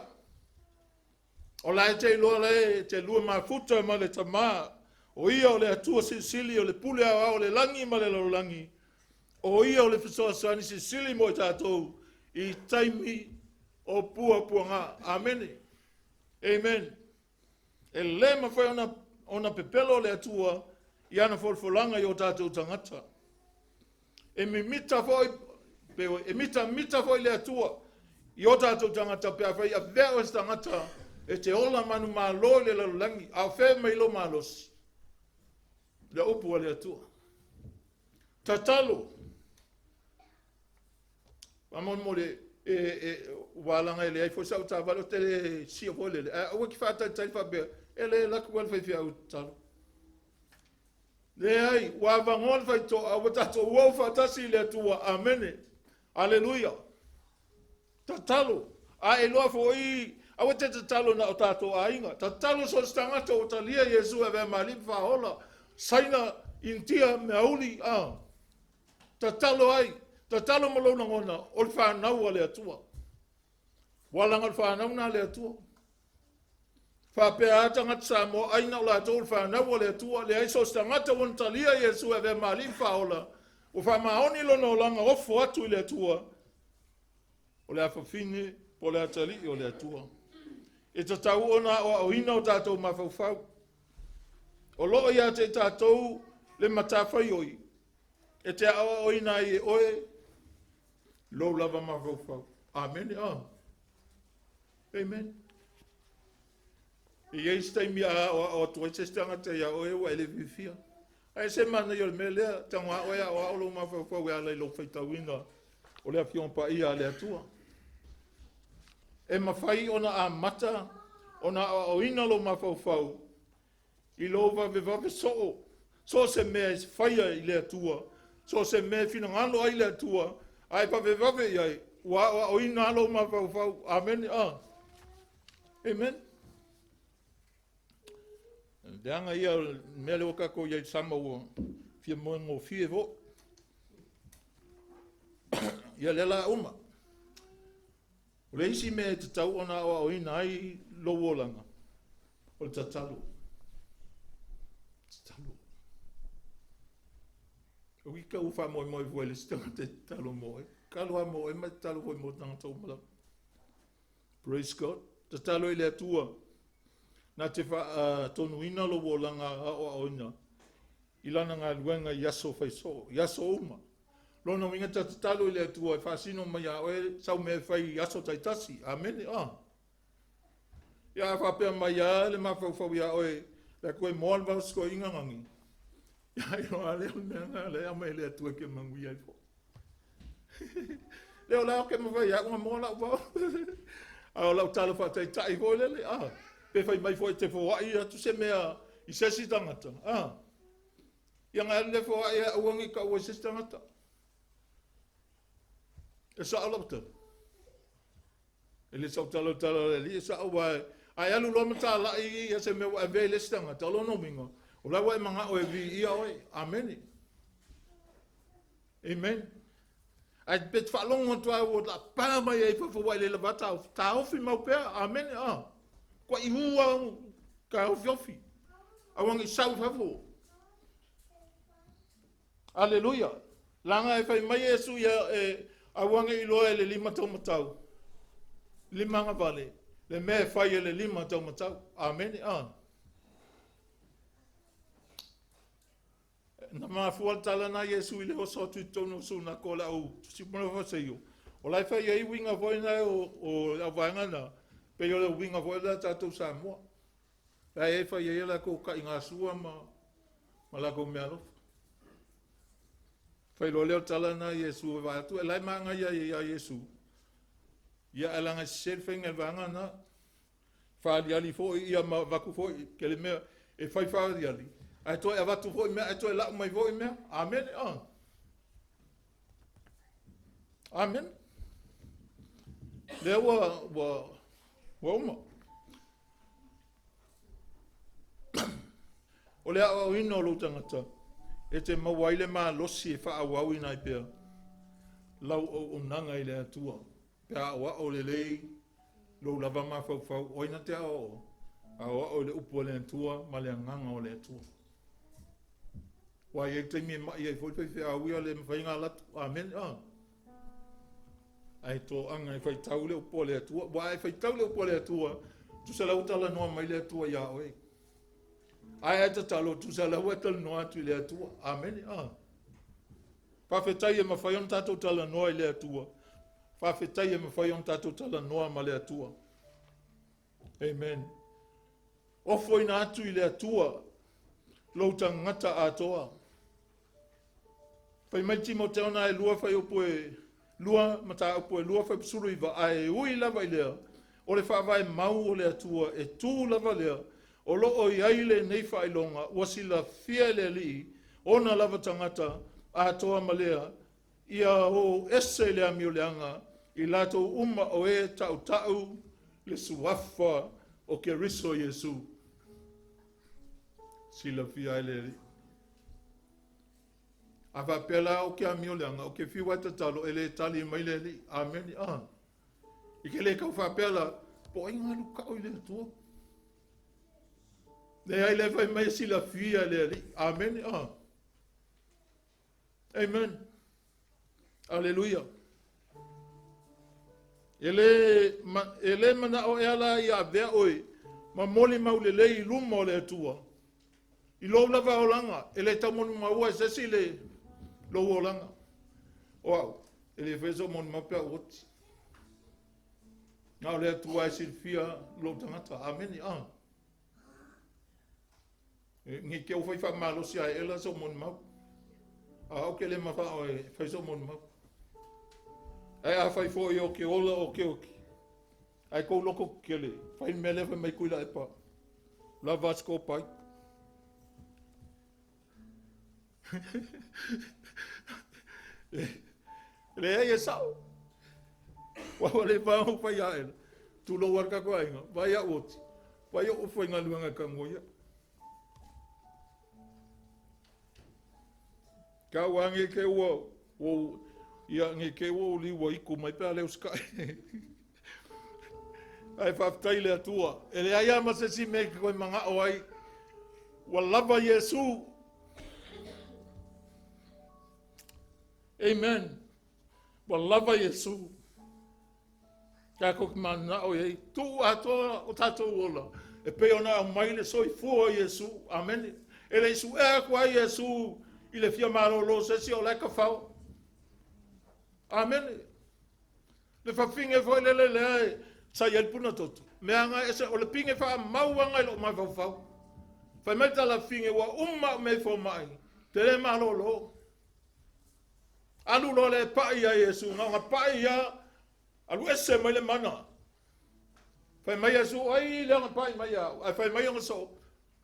O la e te iloa la e te lua mafuta ma le Tamā, o ia o le Atua Silisili, o le Pule Aoao o le lagi ma le lalolagi, o ia o le fesoasoani silisili mo i tatou i taimi o puapuaga. Amene. Amen. E le mafai ona pepelo le Atua i ana folafolaga i o tatou tagata. E mimita foi, pe e mitamita foi le Atua i o tatou tagata pe afai avea oe se tagata e te ola manumalo i le lalolagi, a o fea mai lou malosi? Le upu a le Atua. Tatalo. Faamolemole, e, e, ua alaga e leai foi sau taavale, ou te le sio foi lele. Ae aua e te faatalitali faapea, e le alu atu lava le faifeau e tatalo. Leai, ua avanoa le faitoa, ua tatou o faatasi i le Atua. Amene. Aleluia. Tatalo. A e iloa foi, aua te tatalo na o tatou aiga. Tatalo so o se tagata ua talia Iesu e avea ma Alii ma Faaola. Saina, Initia, Meauli, a. Tatalo ai. Tatalo ma lou lagona, o le fanau a le Atua. Ua laga o le fanau na a le Atua. Faapea a tagata Samoa, ai na o latou le fanau a le Atua, leai so o se tagata ua na talia Iesu e avea ma Alii ma Faaola, ua faamaoni lona olaga ofo atu i le Atua, o le afafine po o le atalii o le Atua. E tatau ona aoaoina o tatou mafaufau. O loo ia te i tatou le matafaioi e te aoaoina ai e oe lou lava mafaufau. Amene. Oh. Amen. E i ai se taimi a aoao atu ai se isi tagata iā oe ua e le fiafia. Ae se manaia o le mea lea, tago a oe aoao lou mafaufau e ala i lou faitauina o le Afioga Paia a le Atua. E mafai ona amata ona aoaoina lou mafaufau i lou vavevave soo, so o se mea e faia i le Atua, so o se mea e finagalo ai le Atua, a e vavevave i ai, ua aoaoina lou mafaufau. Amene. Ah. Amen. Leaga ia o le mea lea ua tatou i ai i le sama ua fia moegofie foi. Ia lea la uma. O le isi mea e tatau ona aoaoina ai lou olaga, o le tatalo. Tatalo. Ua ua faamoemoe foi le isi tagata e tatalo mo oe. Tatalo lava mo oe ma tatalo foi mo tagata uma lava. Praise God. Tatalo i le Atua na te faatonuina lou olaga aoaoina i lana galuega i aso faisoo, i aso uma. Lona uiga ta tatalo i le Atua e faasino mai iā oe sau mea e fai i aso taitasi. Amene. Ah. Ia a faapea mai lava le mafaufau iā oe, le Atua e moa le vao sikoiga gagi. Ia iloa lea o le mea na lea aumai e le Atua e ke manuia ai foi. Lea o la o ke mawhai au nga moa lau vao. A o lau talo faataitai foi lele. Ah. Pe fai mai foi e te foai atu se mea i se isi tagata, a. Ia na alu lea foai e aua ne i taua i se isi tagata. E sao lau tala. E le sau tala o le tala o le alii e sao aua a e alu loa ma talai ia se mea ua avea i le isi tagata, o lona uiga, o la ua e manao e viia oe. Amene. Amen. Ae pe te faalogo atu lava ua lapa mai ai i fafo ua e le lava taofi, taofi mau pea. Amene. Ah. Kua i ū au taofiofi. Aua ne i sau i fafo. Aleluia! Leaga e fai mai Iesu ia e aua ne i iloa e le lima taumatau, lima agavale, le mea e fai e le lima taumatau. Amene. A. Na mafua le tala na Iesu i le oso atu i totonu o sunako o le au tusi ma Fariseio. O la e fai ai uiga foi na o le au vaega na, pei o le uiga foi lea tatou Samoa. La e fai ai a latou taigasua ma latou meaalofa. Fai loa lea o le tala lena a Iesu e vaai atu, e la e manaia ai ia Iesu. Ia ae leaga e sese le faiga e le vaega lena. Faaliali foi ia ma avatu foi tele mea e fai faaliali, ae toe avatu foi mea, ae toe lau mai foi mea. Amene. Ah. Amene. Lea ua uma. O le aoaoina o lou tagata e te maua ai le malosi e faaauauina ai pea lau auaunaga i le Atua. Pe a aoao lelei lou lava mafaufau, o ai na te aoao? Aoao i le upu a le Atua ma le agaga o le Atua. Ua i ai le taimi e mai ai foi le faifeau ia le mafai ona alu atu. Amene. Ah. Ae toaga e faitau le upu a le Atua. Ua e faitau le upu a le Atua, tusa la ua talanoa mai le Atua iā oe. Ae e tatalo, tusa la ua e talanoa atu i le Atua. Amene. Ah. Faafetai e mafai ona tatou talanoa i le Atua. Faafetai e mafai ona tatou talanoa ma le Atua. Amen. Ofoina atu i le Atua lou tagata atoa. Fai mai Timoteo na e lua fuaiupu e lua mataupu e lua fuaiupu 19, ae ui lava i lea, o le faavae mau o le Atua e tu lava lea, o lo o i ai lenei faailoga ua silafia e le Alii ona lava tagata atoa ma lea, ia o ese i le amio leaga i latou uma o e tautau le suafa o Keriso Iesu. Silafia ai le Alii. A faapea la o ke amio leaga, o ke fiu ai tatalo, e le tali mai le Alii. Amene. Ah. I ke le kau faapea la, po ai ngalu kau i le Atua. Le ai le fai mai e silafia e le Alii. Amene. Ah. Amen. Aleluia. E le, ma, e le manao ea la ia avea oe ma molimau lelei i luma o le Atua. I lou lava olaga, e le tau molimauina e se isi le lou olaga. O au, e le faia sou molimau pe a ou oti. Na o le Atua e silafia lou tagata. Amene. Ah. E, nei te ua fai faamalosi a ela sou molimau. A o ke le mawhao e fai sou molimau. Ae a fai foi o ke ola o ke oki. Ae kou loko kele, fai mea lea fai mai kui la e pa. La vas ko pai. Leai e sao. Ua ua le vao fai a ela. Tulou a le tatou aiga, vai au oti. Vai o faigaluega e kanu ia. Ka ua nge ke ua ua ia nge ke ua uli ua iku mai pe a leo skai. Ae faafetai le Atua. E leai lava ma se isi mea e toe manao ai. Ua lava Iesu. Amen. Ua lava Iesu. Tatou te mananao i ai. Tuu atoa o tatou ola. E pei ona aumai le soifua o Iesu. Amene. E le i suea atu ai Iesu i le fia malolo se isi o la e tafao. Amene. Le fafine foi lele lea e sa i ai le puna toto. Mea aga ese o le pine faamau aga i lou mafaufau. Fai mai tala fafine ua uma au mea i fomai. Te le malolo. Alu loa le pai ia Iesu, na ona pai ia, alu ese mai le mana. Fai mai Iesu, ai le agapai mai au, ae fai mai ona soo,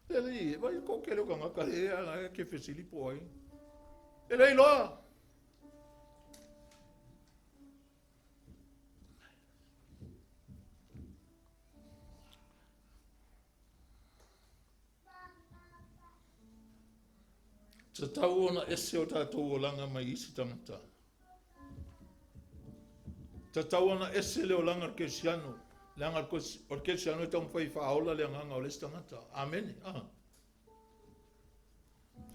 E alii, e vai ko ke leo kangaka e ana e ke fesili po ai. E le iloa. Tatau ona ese o tatou olaga mai isi tagata. Tatau ona ese le olaga o le Kerisiano, leaga o le Kerisiano e taumafai e faaola le agaga o le isi tagata. Amene. Ah.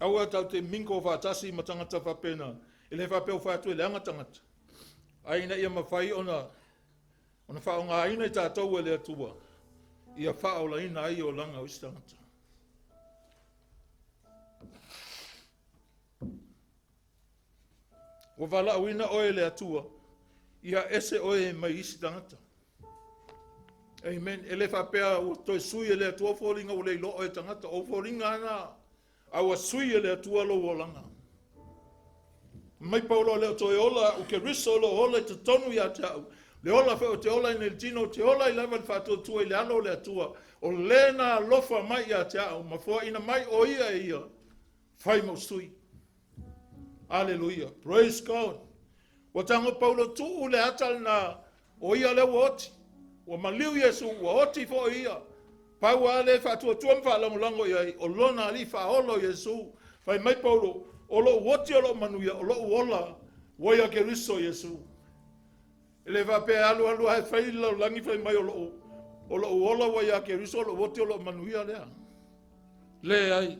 Aua tatou te mingle faatasi ma tagata faapena, e le faapea ua fai atu e leaga tagata, ae ina ia mafai ona ona faaaogaina i tatou e le Atua ia faaolaina ai olaga o isi tagata. Ua valaauina oe e le Atua, ia ese oe mai isi tagata. Amen. E le faapea ua toe sui e le Atua foliga ua le iloa oe e tagata. O foliga ana, a ua sui e le Atua lou olaga. Mai Paulo le o toe ola au Keriso o lo o ola i totonu ia te au. Le ola foi o te ola i nei tino, o te ola i lava le faatuatua i le alo o le Atua. O le na alofa mai ia te au, ma foaina mai o ia e ia, fai mau sui. Aleluia. Praise God. Ua tago Paulo tuu le ata lena, o ia lea ua oti. Ua maliu Iesu, ua oti foi ia. Pau lava le faatuatua ma faalagolago i ai, o lona alii faaola o Iesu. Fai mai Paulo, o lou oti o lou manuia, o lou ola, ua ia Keriso Iesu. E le faapea e alu alu ae fai le lalolagi fai mai o lou, o lou ola ua ia Keriso, o lou oti o lou manuia lea. Leai.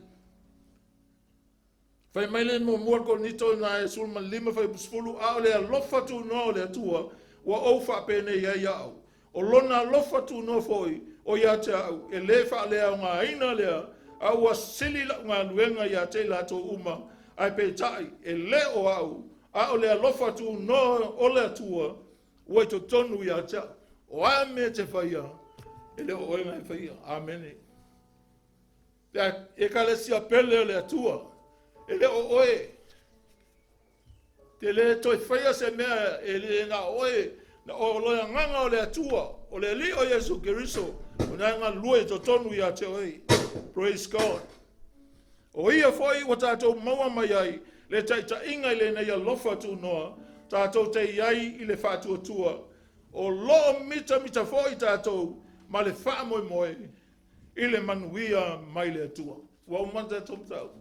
Fai mai le muamua le Korinito ina e 15 fuaiupu 10, a o le alofa tunoa o le Atua ua ou faapenei ai au. O lona alofa tunoa foi o ia te au, e le faaleaogaina lea, a ua sili lau galuega ia te i latou uma, ae peitai, e le o au, a o le alofa tunoa o le Atua ua i totonu ia te au. O a mea e te faia, e le o oe na e faia. Amene. Le Ekalesia pele o le Atua, e le o oe. Te le toe faia se mea e le na o oe, na o le agaga o le Atua, o le Alii o Iesu Keriso, o na e galulue i totonu ia te oe. Praise God. O ia foi ua tatou maua mai ai le taitaiga i lenei alofa tunoa, tatou te i ai i le faatuatua, o lo o mitamita foi tatou ma le faamoemoe i le manuia mai le Atua. Ua uma ona tatou mataupu.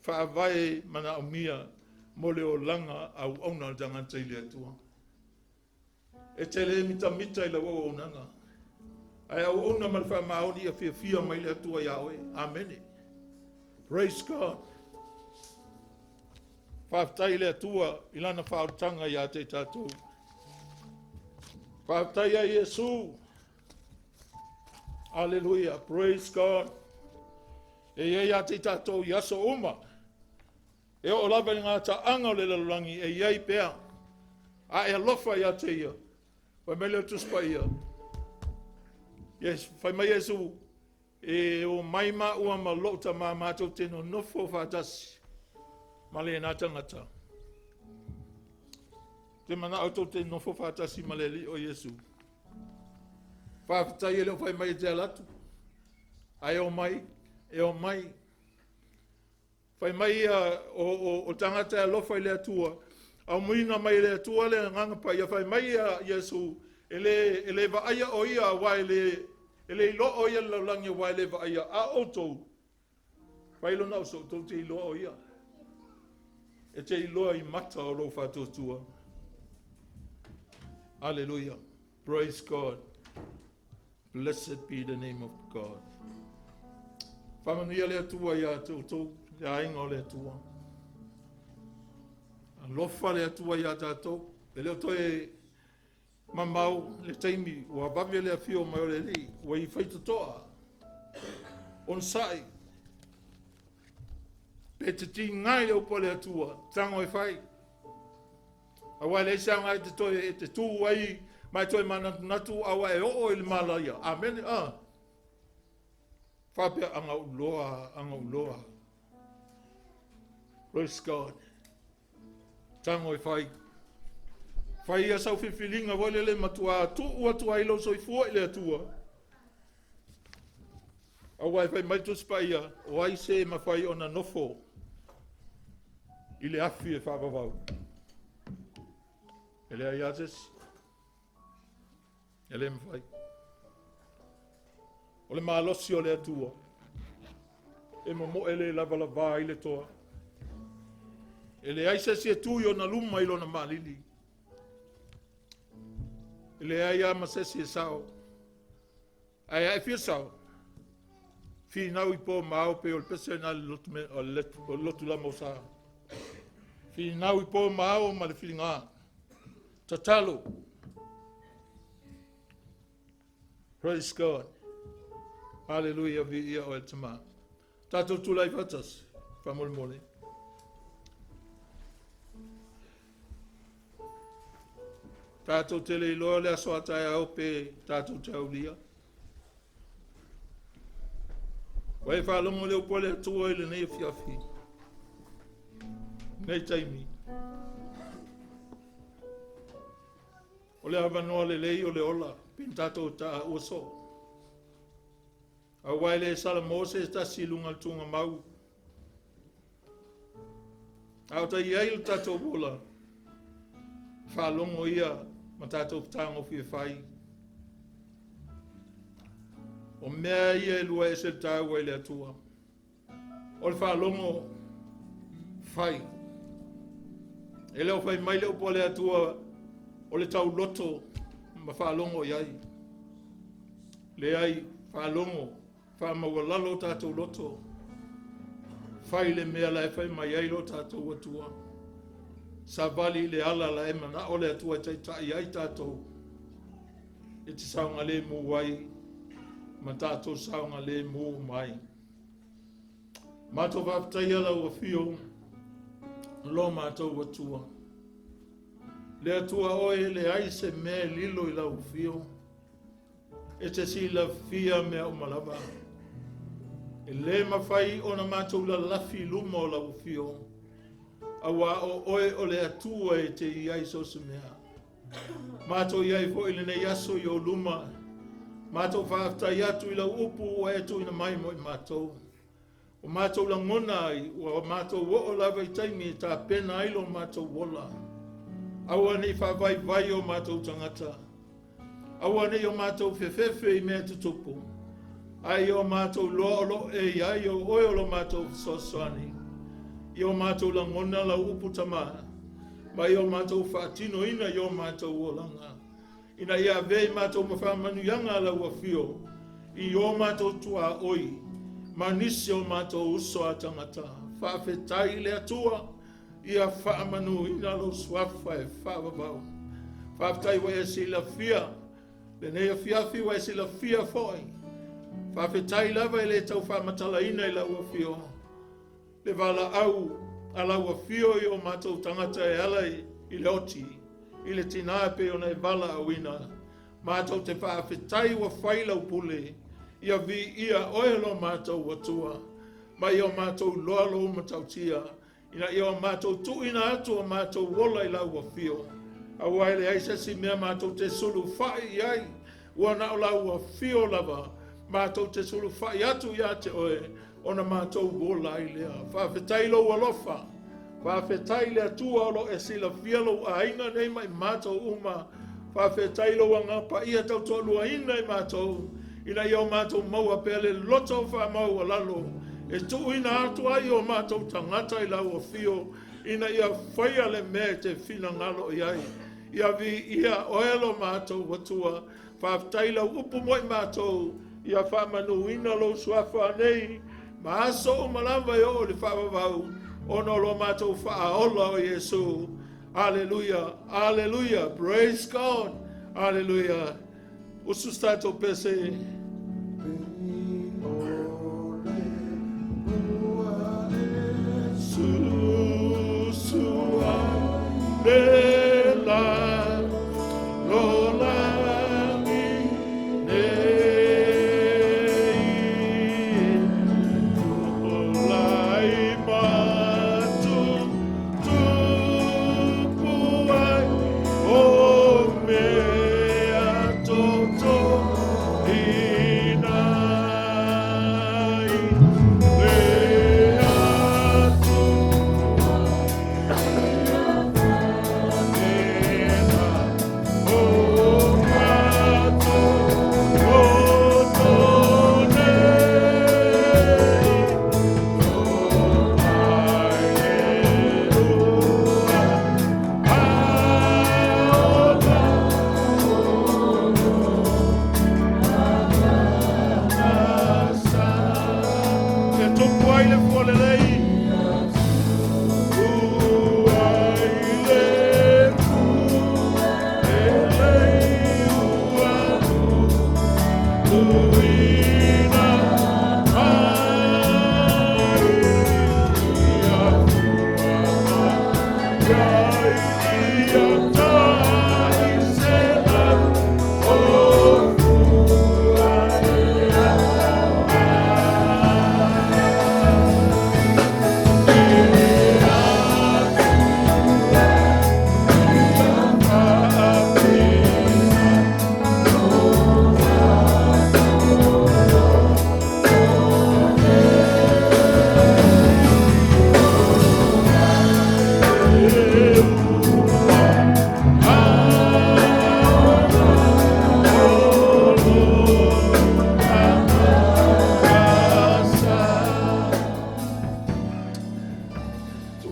Faavae manaomia mo le olaga auauna o le tagata i le Atua. E te le mitamita i lau auaunaga, ae auauna ma le faamaoni ia fiafia mai le Atua iā oe. Amene. Praise God. Faafetai i le Atua i lana faaolataga ia te i tatou. Faafetai ia Iesu. Aleluia. Praise God. E i ai ia te i tatou i aso uma. E oo lava i le gataaga o le lalolagi e i ai pea. A e alofa ia te ia. Fai mai le Tusi Paia. Yes, fai mai Iesu, E o mai māua ma lou tama matou te nonofo faatasi ma lena tagata. Te manao tou te nofo faatasi ma le Alii o Iesu. Faafetai e le o fai mai e te ala atu. Ae o mai, e o mai. Fai mai ia o, o, o tagata e alofa i le Atua, aumuina mai e le Atua le agaga paia. Fai mai ia Iesu, e le, e le vaaia o ia, aua e le, e le iloa o ia le lalolagi aua e le vaaia. A outou, fai lona uso, tou te iloa o ia. E te iloa i mata o lou faatuatua. Hallelujah. Praise God. Blessed be the name of God. Faamanuia le Atua ia te outou, le aiga o le Atua. Alofa le Atua ia tatou. E le o toe mamao le taimi ua vave le afio mai o le Alii, ua i faitotoa. Onosai, pe te tiga i le upu a le Atua, tago e fai. Aua e leai se aoga e te toe e te tū ai ma e toe manatunatu aua e oo i le malaia. Amene. Ah. Faapea aga ou loa, aga ou loa. Praise God. Tango e fai. Fai ia sau filifiliga foi lele matuā tuu atu ai lou soifua i le Atua. Aua e fai mai le Tusi Paia, o ai se e mafai ona nofo i le afi e faavavau? E leai lava se isi. E le mafai. O le malosi o le Atua e momoe le lavalavā ai le toa. E leai se isi e tu i ona luma i lona malili. E leai lava ma se isi e sao. Ae a e fia sao, finau i po ma ao pei o le pese lena o le lotu lama o sa. Finau i po ma ao ma le filiga. Tatalo. Praise God. Hallelujah, viia oe le Tama. Tatou tulai faatasi, faamolemole. Tatou te le iloa le aso a taeao pe tatou te aulia. Ua e faalogo le upu a le Atua i lenei afiafi, lenei taimi. O le avanoa lelei o le ola, pe na tatou taua soo. Aua e le salamo se tasi i luga o le tugamau. A o ta i ai le tatou ola, faalogo ia ma tatou fetagofie fai. O mea ia e lua e ese le taua i le Atua. O le faalogo fai. E le o fai mai le upu a le Atua o le tauloto ma faalogo i ai. Leai, faalogo, faamaualalo o tatou loto. Fai le mea la e fai mai ai lo tatou Atua. Savali i le ala la e manao le Atua e taitai ai tatou. E te saogalemu ai ma tatou saogalemu mai. Matou faafetaia lau afio lo matou Atua. Le Atua oe e leai se mea e lilo i lau afio. E te silafia mea uma lava. E le mafai ona matou lalafi i luma o lau afio. Auā o oe o le Atua e te i ai so o se mea. Matou i ai foi i lenei aso i ou luma. Matou faafetai atu i lau upu ua e tuuina mai mo i matou. O matou lagona ai, ua matou oo lava i taimi e tapena ai lo matou ola. Aua ne i faavaivai o matou tagata. Aua ne i o matou fefefe i mea tutupu, ae ia o matou iloa o lo o e i ai o oe o lo matou fesoasoani. Ia o matou lagona lau upu Tama, ma ia o matou faatinoina i o matou olaga, ina ia avea i matou ma faamanuiaga a lau afio i o matou tuaoi ma nisi o matou uso a tagata. Faafetai i le Atua. Ia faamanuina lou suafa e faavavau. Faafetai ua e silafia lenei afiafi, ua e silafia foi. Faafetai lava e le tau faamatalaina i lau afio le valaau a lau afio i o matou tagata e ala i le oti, i le tinā e pei ona e valaauina. Matou te faafetai ua fai lau pule, ia viia oe lo matou Atua, ma ia o matou iloa lou matautia, ina ia o matou tuuina atu o matou ola i lau afio. Aua e leai se isi mea matou te sulufai i ai, ua na o lau afio lava matou te sulufai atu ia te oe, ona matou ola ai lea. Faafetai lou alofa, faafetai le Atua o lo o e silafia lou aiga nei ma i matou uma. Faafetai lou Agaga Paia tautoaluaina i matou, ina ia o matou maua pea le loto faamaualalo e tuuina atu ai o matou tagata i lau afio, ina ia faia le mea e te finagalo i ai. Ia viia oe lo matou Atua. Faafetai lau upu mo i matou, ia faamanuina lou suafa nei ma aso uma lava e oo i le faavavau, ona o lo matou faaola o Iesu. Aleluia, aleluia, praise God, aleluia. Usu se tatou pese. Susua le la lo lagi nei lai matu tupu ai o.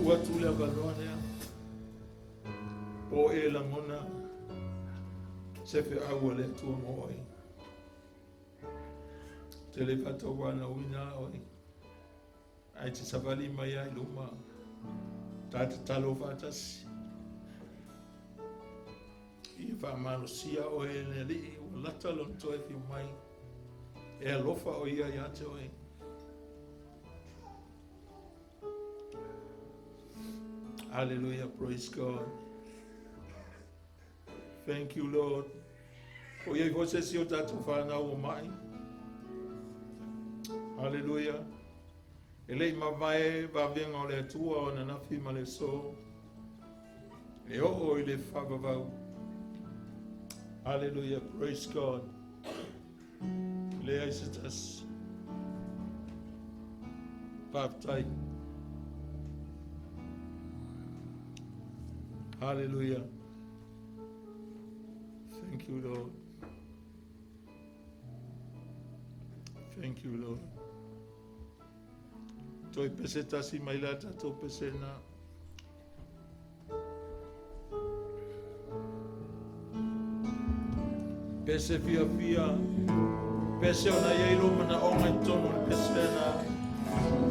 Tuu atu le avanoa lea. Po o e lagona se feau a le Atua mo oe. Te le faatauanauina oe. Ae te savali mai ai luma. Ta tatalo faatasi. Ia faamalosia oe e le Alii ua lata lona toe afio mai. E alofa o ia ia te oe. Hallelujah, praise God. Thank you, Lord. O iai foi se isi o tatou whanau o mai. Hallelujah. E le i mavae vavenga o le Atua o ananafi ma le aso. E oo i le faavavau. Hallelujah, praise God. Leai se tasi. Faafetai. Hallelujah. Thank you, Lord. Thank you, Lord. Toe pese tasi mai la tatou pese na. Pese fiafia, pese ona i ai lou manaoga i totonu o le pese lena.